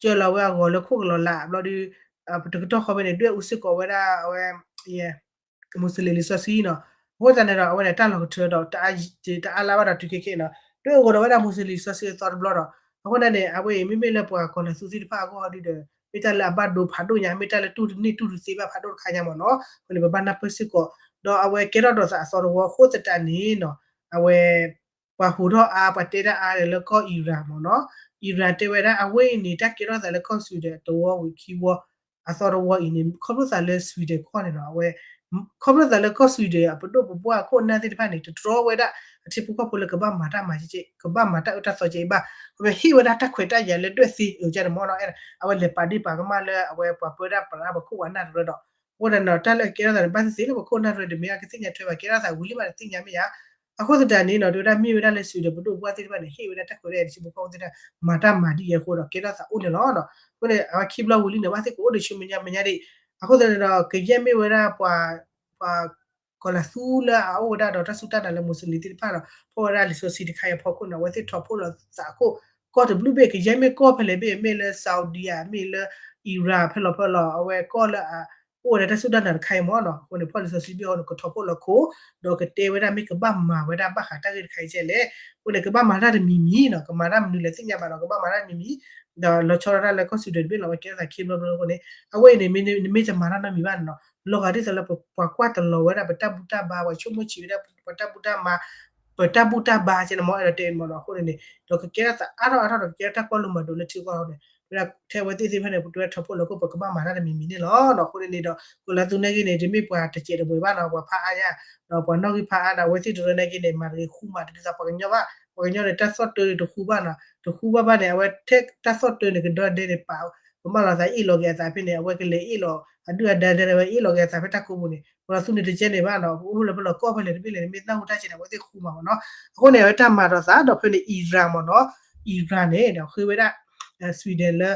ကၢလီၤဝဲအဂီၤလၢခိၣ်ကလီၤလးဘျီဒီး တကတီၢ်ဃီဖဲန့ၣ် ဒွဲၣ်အူစ့ၢ်ကီးဝဲဒၣ်အဝဲ မူစလ့ၣ်လံာ်စီဆှံနီၤ, အဃိသတးန့ၣ်ဒီး အဝဲန့ၣ်တၢ်လီၤကထၢဒီး တအါလါဘၣ်ဒီးတုၤခဲခဲနီၤ ဒွဲၣ်အူကဒီးဝဲဒၣ်မူစလ့ၣ်လံာ်စီဆှံအသီတဘျီဒီး အဃိန့ၣ်န့ၣ် အဝဲအံၤမ့မ့ၢ်လၢပှၤကီၤလၤသူသ့ၣ်တဖၣ်အဂီၢ်ဒီး မ့ၢ်တၢ်လၢအဘၣ်ဒိဖးဒိၣ်ညါ မ့ၢ်တၢ်လၢတူၢ်တန့ၢ်တူၢ်တသ့ဘၣ်ဖးဒိၣ်တခါညါမ့ၢ်နီၤ, အဃိန့ၣ် ပဘၣ်နၢ်ပၢၢ်စ့ၢ်ကီး, ဒီးအဝဲကဲထီၣ်ဒီးသးအသီတဝီအဃိသတးန့ၣ်နီၤ အဝဲ ပှၤဟူးထီၣ်အါ ပှၤတဲတၢ်အါဒီးလၢကီၢ် Iran မ့ၢ်နီၤ, Iran တဲဝဲဒၣ်အဝဲအံၤန့ၣ် တၢ်ကဲထီၣ်သးလၢကီၢ်စူၤဒဲးတဝီဝံၤခံဝီ အသီတဝီအံၤန့ၣ် ခီဖျိသးလၢ Sweden ကီၢ်န့ၣ်နီၤ, အဝဲ ခီဖျိသးလၢကီၢ်စူၤဒဲး အပဒိၣ်ပပှၢ်ခိၣ်နၢ်သ့ၣ်တဖၣ်န့ၣ် တတြီဝဲဒၣ် အထံဖိကီၢ်ဖိလၢကဘၣ်မၤတၢ်မၤ ကဘၣ်မၤတၢ်အၢတၢ်သီကဲအံၤဘၣ်, အဝဲဟ့ၣ်ဝဲဒၣ်တၢ်ခွဲးတၢ်ယာ်လၢဒွဲၣ်သ့အကဲန့ၣ်မ့ၢ်နီၤ, အဝဲလဲၤပာ်ဒ့ၣ်ပာ်ကမၣ်လၢအဝဲပှၤပၢတၢ်ပြးပခိၣ်ပှၤနၢ်တရၢဒီး အဃိသတးန့ၣ်ဒီး တၢ်လၢအကဲထီၣ်သးန့ၣ် ဘၣ်သ့ၣ်သ့ၣ်လၢပခိၣ်နၢ်တရၢတမ့ၢ်အကသ့ၣ်ညါထွဲဘၣ် ကဲထီၣ်သးဝံၤလံမးတသ့ၣ်ညါမ့ၢ်ဧါ, အဃိသတးန့ၣ်နီၤ တဲဝဲဒၣ်မ့ၢ်ဝဲဒၣ်လၢ Sweden ပဒိၣ်ပပှၢ်သ့ၣ်တဖၣ်န့ၣ် ဟ့ၣ်ဝဲဒၣ်တၢ်ခွဲးတၢ်ယာ် ထံဖိကီၢ်ဖိသ့ၣ်တဖၣ် မၤတၢ်မၤဒ်အံၤအဃိဒီး ကဲထီၣ်သးအိၣ်န့ၣ်လီၤ. အဃိန့ၣ် အဝဲခံဘျီဝံၤလံန့ၣ် ဘၣ်သ့ၣ်ကအိၣ်ဒီးဆူမဲာ်ညါမဲာ်ညါဒံး, အဃိသတးန့ၣ်ဒီး ကယဲၢ်မ့ၢ်ဝဲဒၣ်ပှၤ ပှၤ ကီၤလၤသူလၢအအိၣ်ဝဲဒၣ်ဒီးတၢ်စူၢ်တၢ်နာ်လၢမူစလ့ၣ်သ့ၣ်တဖၣ်ဒီး ဖီၣ်ဝဲဒၣ်လံာ်စီဆှံတခါအံၤအဖီခိၣ်န့ၣ် အဝဲသ့ၣ်ထီၣ်ဖှိၣ်လီၤသးအခိၣ် ကီၢ်တဘျုးဘ့ၣ် ကယဲၢ်မ့ၢ်ကီၢ်ဖဲလဲၣ်ဘ့ၣ် မ့ၢ်လၢ Saudi ဧါ မ့ၢ်လၢ Iran ဖဲလီၤဖဲလီၤ အဝဲကီၢ်လၢအ အိၣ်ဝဲဒၣ်တၢ်စူၢ်တၢ်နာ်တခါအံၤမ့ၢ်နီၤ, အဃိန့ၣ် ဖီၣ်လံာ်စီဆှံဘ့ၣ်အဃိန့ၣ် ကထီၣ်ဖှိၣ်လီၤခိၣ် ဒီးကတဲဝဲဒၣ်မ့ၢ်ကဘၣ်မၤဝဲဒၣ်ဘၣ်ဃးတၢ်ဂ့ၢ်တခါအံၤကဲလဲၣ်, အဃိန့ၣ် ကဘၣ်မၤတၢ်တမံၤမံၤနီၤ, ကမၤတၢ်မနုၤလဲၣ်သ့ၣ်ညါဘၣ်နီၤ, ကဘၣ်မၤတၢ်တမံၤမံၤ ဒီးလီၤဆီဒၣ်တၢ်လၢကီၢ်စူၤဒဲးတဘ့ၣ်လီၤ, အဝဲကဲထီၣ်သးခံဘျီဘျီအဃိန့ၣ် အဝဲအံၤန့ၣ် မ့ၢ်နမ့ၢ်တမၤတၢ်နီတမံၤဘၣ်န့ၣ်နီၤ, လီၤဂာ်ဒ်သိးလၢပှၤကွၢ်တလီၤဝဲဒၣ် ပတၢ်ဘူၣ်တၢ်ဘါ ပှၤဆိကမိၣ်ဆံးဝဲဒၣ် ပတၢ်ဘူၣ်တၢ်ဘါ ပတၢ်ဘူၣ်တၢ်ဘါကဲန့ၣ်မ့ၢ် အဲၣ်ဒိးတဲန့ၣ်မ့ၢ်နီၤ, အဃိန့ၣ်န့ၣ် ဒီးကကဲထီၣ်သးအါထီၣ်အါထီၣ်ဒီး ကကဲထီၣ်တၢ်ကွၢ်လိမၤဒိးလၢထံကီၢ်န့ၣ် ဝဲဒၣ်ထဲအဝဲသ့ၣ်သ့ၣ်တဖၣ်န့ၣ် ပတဲထီၣ်ဖှိၣ်လီၤခိၣ် ပကဘၣ်မၤတၢ်တမံၤမံၤန့ၣ်လီၤ. အဃိန့ၣ်န့ၣ်ဒီး ကီၤလၤသူနာ်က့န့ၣ် တမ့ၢ်ပှၤတစဲးတမှဲၤဘၣ်နီၤ, ပှၤဖးအါညါ ဒီးပှၤနီၣ်ဂံၢ်ဖးအါဒီး အဝဲသ့ၣ်တရၢနာ်က့န့ၣ် မၤတဂ့ၤဃူမးတဒ်သိးပှၤကညီဘၣ်, ပှၤကညီန့ၣ် တၢ်သီၣ်တၢန့ၣ်တဃူဘၣ်နီၤ, တဃူဘၣ်ဘၣ်န့ၣ် အဝဲထဲတၢ်သီၣ်တၢန့ၣ် ကဒီဒဲန့ၣ် ပာ် ကမၣ်လီၤသးအ့ၣ်လီၤက့ၤအသးဖဲန့ၣ် အဝဲကလဲၤအ့ၣ်လီၤ အဒုၣ်အဒါဒဲန့ၣ် အဝဲအ့ၣ်လီၤက့ၤအသးဖဲတၢ်ကိးပူၤန့ၣ် ကီၤလၤသူန့ၣ်တကဲန့ၣ်ဘၣ်နီၤ, အိၣ်လၢဖဲလီၤကီၢ်ဖဲလဲၣ်တဘ့ၣ်လဲၣ်န့ၣ် မ့ၢ်နၢ်ဟူတၢ်စဲးန့ၣ် အဝဲသ့ၣ်ဃူမးမ့ၢ်နီၤ, အဃိန့ၣ် အဝဲတၢ်မၤဒီးသးဒီးဖဲန့ၣ် Iran မ့ၢ်နီၤ, Iran န့ၣ်ဒီးဃ့ဝဲဒၣ် Sweden လၢ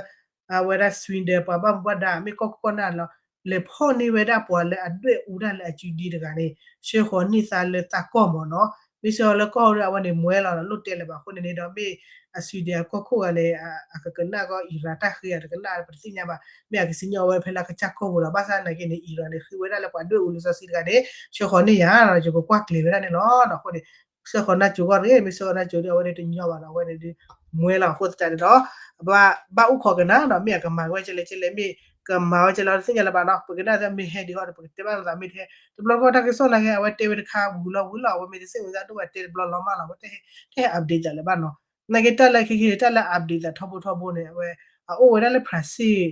အဝဲဒၣ် Sweden ပှၤဘၣ်မူဘၣ်ဒါ မ့ၢ်ကီၢ်ခိၣ်ကီၢ်နၢ်လီၤ, လဲၤဖီၣ်န့ၢ်ဝဲဒၣ်ပှၤလၢအဒွဲၣ်အူတၢ်လၢအစုဒ့တဂၤန့ၣ် ဆှၢဃီၤန့ၢ်သါလၢသးကီၢ်မ့ၢ်နီၤ, မ့ၢ်ဆှၢဃီၤလၢကီၢ်ဒီး အဝဲန့ၣ်မွဲလီၤဒီး လိၣ်တဲလၢၤဘၣ်အဃိန့ၣ်န့ၣ်ဒီး မ့ၢ်အ Sweden အကီၢ်ခိၣ်ဂၤန့ၣ် အကကနၣ်ကီၢ် Iran တၢ်ဃ့ဂၤတကနၣ် ပတသ့ၣ်ညါဘၣ်, မ့ၢ်အကစံၣ်ညီၣ်ဝဲဖဲလၢအကစၢ်ကီၢ်ပူၤဒီး ဘၣ်ဆၣ်သနာ်က့န့ၣ် Iran န့ၣ် ဃ့ဝဲဒၣ်လၢပှၤဒွဲၣ်အူလံာ်စီဆှံတဂၤန့ၣ် ဆှၢဃီၤန့ၢ်ယၤဒီး ယကကွၢ်ကျဲၤဝဲဒၣ်န့ၣ်လီၤ. အဃိန့ၣ် ဆှၢဃီၤနၢ်ကၠိၤဂီၢ်တဂ့ၤ, မ့ၢ်ဆှၢဃီၤနၢ်ကၠိၤဒီး အဝဲန့ၣ်တညီဘၣ်ဒီး အဝဲန့ၣ်ဒုး မွဲလီၤအဃိသတးန့ၣ်ဒီး ဘၣ်အိၣ်ခိးကနၣ်ဒီး မ့ၢ်အကမၤဝဲကဲလဲၣ်ကဲလဲၣ် မ့ၢ်ကမၤဝဲကဲလဲၣ်တသ့ၣ်ညါလၢၤဘၣ်နီၤ, ပကနၣ်သ့မ့ၢ်ဟဲဒံးအီၤဒီး ပကတဲဘၣ်လိာ်သးမ့ၢ်တဟဲ, တဘျီတခီၣ်တၢ်ကစီၣ်နာ်က့ အဝဲတဲဝဲတခါဝံၤလီၤဝံၤလီၤ အဝဲမ့ၢ်တသ့ၣ်ညါသးဒိၣ်ဘၣ်တဲတဘျီလီၤမးလီၤ အဝဲတဟဲ update သးလၢၤဘၣ်နီၤ, နာ်က့တၢ်လၢခဲခဲ တၢ်လၢ update သးထီဘိထီဘိန့ၣ် အဝဲ အအိၣ်ဝဲဒၣ်လၢ Brazil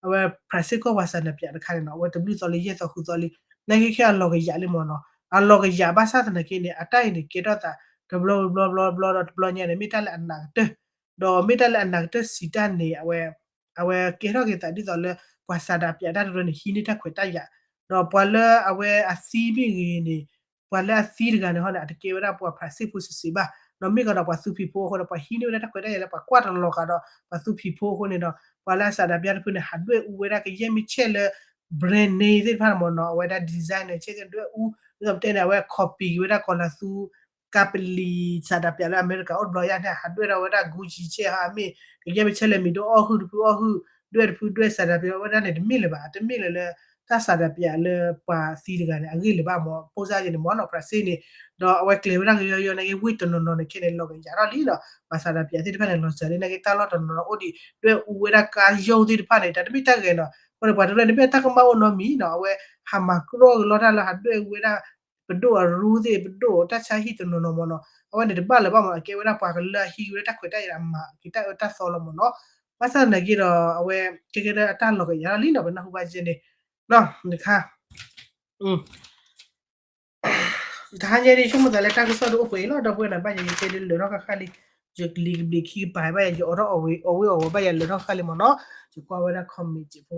အဝဲ Brazil ကီၢ်ပှၤစးနးပၠးတခါန့ၣ်နီၤ အဝဲတဘျုးသီလၢယဲၢ်သီဃုသီလံ, နာ်က့ခဲအလီၤကယးလံမ့ၢ်နီၤ, အလီၤကယးဘၣ်ဆၣ်သနာ်က့န့ၣ် အတၢ်အံၤန့ၣ် ကဲထီၣ်သး တဘျီဘျီဘျီဘျီဒီးတဘျီညါန့ၣ် မ့ၢ်တၢ်လၢအနးကတၢၢ်, ဒီးမ့ၢ်တၢ်လၢအနးကတၢၢ်စံးတၢ်န့ၣ် အဝဲ အဝဲကဲထီၣ်က့ၤသးဒ်သိးလၢ ပှၤစးနးပၠးတၢ်တရၢန့ၣ် ဟံးန့ၢ်တၢ်ခွဲးတၢ်ယာ်, ဒီးပှၤလၢအဝဲအသံမ့ၢ်ဂ့ၤန့ၣ် ပှၤလၢအသံတဂၤန့ၣ်ဟီန့ၣ် အတကဲဝဲဒၣ်ပှၤ Brazil ဖိစံးစံးဘၣ်, ဒီးမ့ၢ်ကဒီးပှၤသူဖံးဖိအဃိန့ၣ် ပှၤဟံးန့ၢ်ဝဲဒၣ်တၢ်ခွဲးတၢ်ယာ်လၢပှၤကွၢ်တလီၤဃာ်ဒီး ပှၤသူဖံးဖိအဃိန့ၣ်ဒီး ပှၤလၢအစးနးပၠးတဖုန့ၣ် ဟးဒွဲၣ်အူဝဲဒၣ်ကယဲၢ်မ့ၢ်ဆဲၣ်လၢ brand name သ့ၣ်တဖၣ်န့ၣ်မ့ၢ်နီၤ အဝဲဒၣ် design န့ၣ် ဆဲၣ်သ့ၣ်ဒွဲၣ်အူ, ဒ်သိးပတဲန့ၣ် အဝဲ copy က့ၤဝဲဒၣ်ကီၤလၤသူ ကါပလံၤ စးနးပၠးလၢအမဲရကၤအိၣ်တဘျီယါန့ၣ် ဟးဒွဲၣ်ထီၣ်ဝဲဒၣ် Gucci ဆဲၣ်ဟီ မ့ၢ် ကယဲၢ်မ့ၢ်ဆဲၣ်လဲၣ်မ့ၢ်ဒိၣ်အီၣ်ဟုၣ်တဖုအီၣ်ဟုၣ် ဒွဲၣ်တဖုဒွဲၣ်စးနးပၠးဝဲဒၣ်န့ၣ် တမ့ၢ်လၢၤဘၣ်, တမ့ၢ်လၢၤလၢ တၢ်စးနးပၠးလၢပှၤသံတဂၤန့ၣ် အဂ့ၢ်လၢၤဘၣ်မ့ၢ် ပိၢ်စၢ်ယဲန့ၣ်မ့ၢ်နီၤ Brazil န့ၣ်, ဒီးအဝဲကျဲၤဝဲဒၣ်ကယီယီနာ်က့ ဝ့ၢ်တနီၤနီၤန့ၣ်ခဲန့ၣ် လီၤကယးထီၣ်လံဒီး ပှၤစးနးပၠးသ့ၣ်တဖၣ်န့ၣ် လီၤစၢၤလံနာ်က့ တၢ်လီၢ်တနီၤနီၤအိၣ်ဒံး ဒွဲၣ်အူဝဲဒၣ်ကါယိၣ်သ့ၣ်တဖၣ်န့ၣ် တၢ်တမ့ၢ်တၢ်ဂဲၤနီၤ, အဃိန့ၣ် ပှၤတရၢန့ၣ်မ့ၢ်တၢ်ကမၣ်အိၣ်နီတမံၤနီၤ အဝဲ ဟးမၤကြီၢ်ကလီတၢ်လၢဟးဒွဲၣ်အူဝဲဒၣ် ပဒိၣ်အရူသ့ၣ် ပဒိၣ်တၢ်ဆါဟံၣ်တနီၤနီၤမ့ၢ်နီၤ, အဝဲန့ၣ်တဘၣ်လၢၤဘၣ်မ့ၢ်နီၤ အကဲဝဲဒၣ်ပှၤကလၢအဟံးဝဲဒၣ်တၢ်ခွဲးတၢ်ယာ်ဒီးမၤက့ၤတၢ်အၢတၢ်သီလီၤမ့ၢ်နီၤ, ဘၣ်ဆၣ်သနာ်က့ဒီး အဝဲ ကဲကဲဒၣ်အတၢ်လီၤကယးထီၣ်လံနီၤ ပနၢ်ဟူဘၣ်ကဲန့ၣ် တခါ တဟါညါဒ်ဆိကမိၣ်သးလၢတၢ်ကစီၣ်တအိၣ်ပှဲၤအံၤလီၤ ဒီပုၢ်ဝဲၢ်နၤ ဘၣ်ယၤယတဲဒ်လၢာ်ထီၣ်ဃၣ်ဃၣ်လံ, ယကလံၤကဘျံးခံကပၤ ဘၣ်ယၤယအိးထီၣ်အီၣ်ဝ့ၤအီၣ်ဝဲဘၣ်ယၤလၢာ်ထီၣ်ဃၣ်လံမ့ၢ်နီၤ, ယကွၢ်ဝဲဒၣ် comment က့ဖိ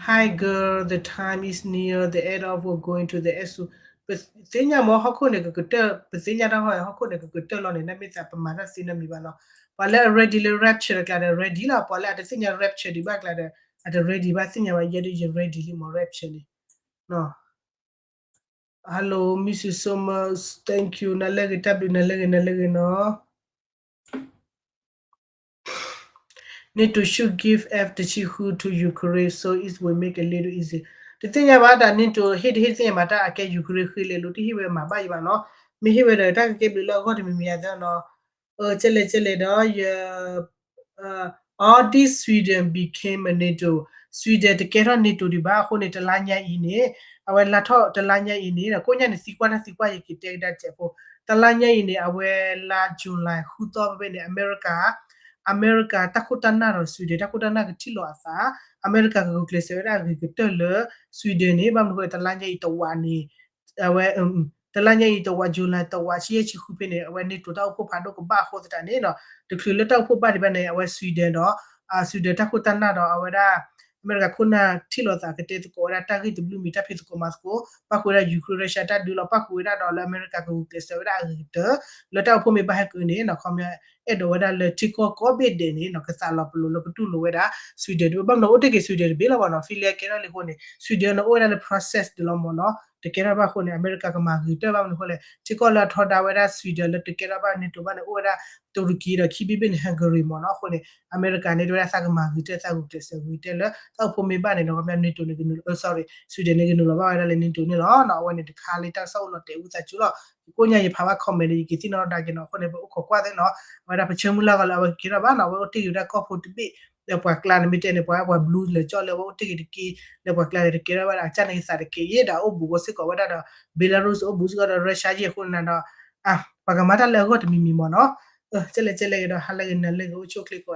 Hi girl, the time is near the end of we're going to the end soon. ပသ့ၣ်ညါမ့ၢ်ဟီၣ်ခိၣ်န့ၣ်ကကတၢၢ် ပသ့ၣ်ညါတၢ်ဟီၣ်ဟီၣ်ခိၣ်န့ၣ်ကကတၢၢ်လီၤန့ၣ် နမ့ၢ်သးပမၤတၢ်သ့နီတမံၤဘၣ်နီၤ, ပှၤလၢအ ready လၢ rapture တကျါဒီး ready လီၤ, ပှၤလၢအတသ့ၣ်ညါ rapture ဒံးဘၣ်ကျါဒီး အတ ready ဘၣ် သ့ၣ်ညါဘၣ် ယဲဒ်ယ ready လံမ့ၢ် rapture န့ၣ် Hello, miss you so much, thank you, နၤလၢဂ့ၤ တၢ်ဘျုး နၤလၢဂ့ၤ နၤလၢဂ့ၤနီၤ. NATO should give F တဆံဃု to Ukraine so it will make a little easier. တသ့ၣ်ညါဘၣ်တၢ် NATO ဟ့ၣ်တဟ့ၣ်တသ့ၣ်ညါဘၣ် တၢ်အကဲ Ukraine ဃ့လဲၤလိၤ တဟ့ၣ်ဝဲမၤဘၣ်ယံၤဘၣ်နီၤ, မ့ၢ်ဟ့ၣ်ဝဲဒီးတၢ်ကကဲဘျုးလၢအဂီၢ်တမံၤမံၤယၤသၢနီၤ, ကဲလဲၣ်ကဲလဲၣ်ဒီးယ All this Sweden became a NATO, Sweden တကဲထီၣ် NATO ဒံးဘၣ်အဃိန့ၣ် တလါညါအံၤန့ၣ် အဝဲလါထီၣ်တလါညါအံၤန့ၣ် ကိးညါန့ၣ် သံကွၢ်တၢ်သံကွၢ် ယကတဲကဒါစဲးဖိ, တလါညါအံၤန့ၣ် အဝဲလါ July ဃုသီဖဲန့ၣ် အမဲရကၤ အမဲရကၤတၢ်ခိၣ်တၢ်နၢ်ဒီး Sweden တၢ်ခိၣ်တၢ်နၢ်ကထံၣ်လိာ်အသး, အမဲရကၤကဂုာ်ကျဲးစၢးဝဲဒၣ်အဂ့ၤကတၢၢ်လၢ Sweden န့ၣ် ဘၣ်မနုၤဃိတလါညါအံၤတဝးန့ၣ် အဝဲ တလါညါအံၤတဝး July တဝး ဆံယဲၢ်ဆံဃုဖဲန့ၣ် အဝဲ NATO တၢ်အိၣ်ဖှိၣ်ဖးဒိၣ်ကဘၣ်အဃိသတးန့ၣ်နီၤ, တချုးလၢတၢ်အိၣ်ဖှိၣ်ဘၣ်ဒံးဘၣ်န့ၣ် အဝဲ Sweden ဒီး Sweden တၢ်ခိၣ်တၢ်နၢ်ဒီးအဝဲဒၣ် အမဲရကၤခိၣ်နၢ်ထံၣ်လိာ်သးကတဲသကိးဝဲဒၣ်တၢ်ဂ့ၢ်တဘျုးမံၤ တၢ်ဖံးသကိးမၤသကိး ပၣ်ဃုာ်ဝဲဒၣ် Ukraine Russia တၢ်ဒုးလီၤ ပၣ်ဃုာ်ဝဲဒၣ်ဒီးလၢအမဲရကၤကဂုာ်ကျဲးစၢးဝဲဒၣ်အဂ့ၤကတၢၢ် လၢတၢ်အိၣ်ဖှိၣ်မ့ၢ်ဘၣ်ဟဲက့ၤန့ၣ်နီၤ ခီပညီ အဲၣ်ဒိးဝဲဒၣ်လၢထံကီၢ်ကိးဘ့ၣ်ဒဲးန့ၣ်နီၤ ကသးလီၤပလိာ်လၢကတူၢ်လိာ်ဝဲဒၣ် Sweden တဘ့ၣ် ဘၣ်မနုၤအိၣ်တ့ၢ်က့ၤ Sweden တဘ့ၣ်လီၤဘၣ်နီၤ Finland ကဲထီၣ်လံအဃိန့ၣ် Sweden န့ၣ်အိၣ်ဝဲဒၣ်လၢ process တလီၤမ့ၢ်နီၤ တကဲထီၣ်ဘၣ်အဃိန့ၣ် အမဲရကၤကမၤဂ့ၤကတၢၢ်ဘၣ်မနုၤအဃိလဲၣ် ထံကီၢ်လၢအထီဒါဝဲဒၣ် Sweden လၢတကဲထီၣ်ဘၣ် NATO ဘၣ်န့ၣ် အိၣ်ဝဲဒၣ် တူရကီဒီး ခံဘ့ၣ်ဘ့ၣ်န့ၣ် Hungary မ့ၢ်နီၤ အဃိန့ၣ် အမဲရကၤန့ၣ် တဝဲဒၣ်သးကမၤဂ့ၤကတၢၢ် သးဂုာ်ကျဲးစၢးဂ့ၤကတၢၢ်လၢ တၢ်အိၣ်ဖှိၣ်မ့ၢ်ဘၣ်န့ၣ်နီၤ ခီပညီ NATO န့ၣ်ကနုာ်လီၤ sorry Sweden န့ၣ်ကနုာ်လီၤဘၣ်ဝဲဒၣ်လၢ NATO န့ၣ်လီၤနီၤ အဝဲန့ၣ်တခါလၢတၢ်ကစီၣ်အိၣ်လီၤတဲာ်အူသးစူၤလီၤ ကိးညါယဖးဘၣ် comment န့ၣ် ယကသ့ၣ်နီၣ်ထီၣ်ဒါက့ၤနီၤ အဃိန့ၣ် ပအိၣ်ခိးကွၢ်သ့နီၤ အဝဲဒၣ်ပဆၢမုၢ်လၢ်ဂီၤလၢအဝဲကကဲထီၣ်ဘၣ်နီၤ အဝဲအိၣ်တ့ၢ်က့ၤဝဲဒၣ်ကီၢ်ဖိတဘ့ၣ် လၢပှၤကျါန့ၣ်မ့ၢ်တဲန့ၣ် ပှၤပှၤဘျူလၢာ်ကၠီလၢအဝဲအိၣ်တ့ၢ်က့ၤတက့ၢ် လၢပှၤကျါန့ၣ်တကဲထီၣ်ဘၣ်ဒီး အကစၢ်န့ၣ်ကသးတက့ၢ်ယဲဒီး အိၣ်ဘူးကီးစ့ၢ်ကီးဝဲဒၣ်ဒီး Belarus အိၣ်ဘူးစ့ၢ်ကီးဒီး Russia ယဲၢ်အဃိန့ၣ်ဒီး ပှၤကမၤတၢ်လၢအဂီၢ်တမံၤမံၤမ့ၢ်နီၤ ကဲလဲၣ်ကဲလဲၣ်ကဒီး ဟါလၢဂ့ၤနၤလၢဂ့ၤ အိၣ်ဆူၣ်အိၣ်ချ့ကိးဂၤ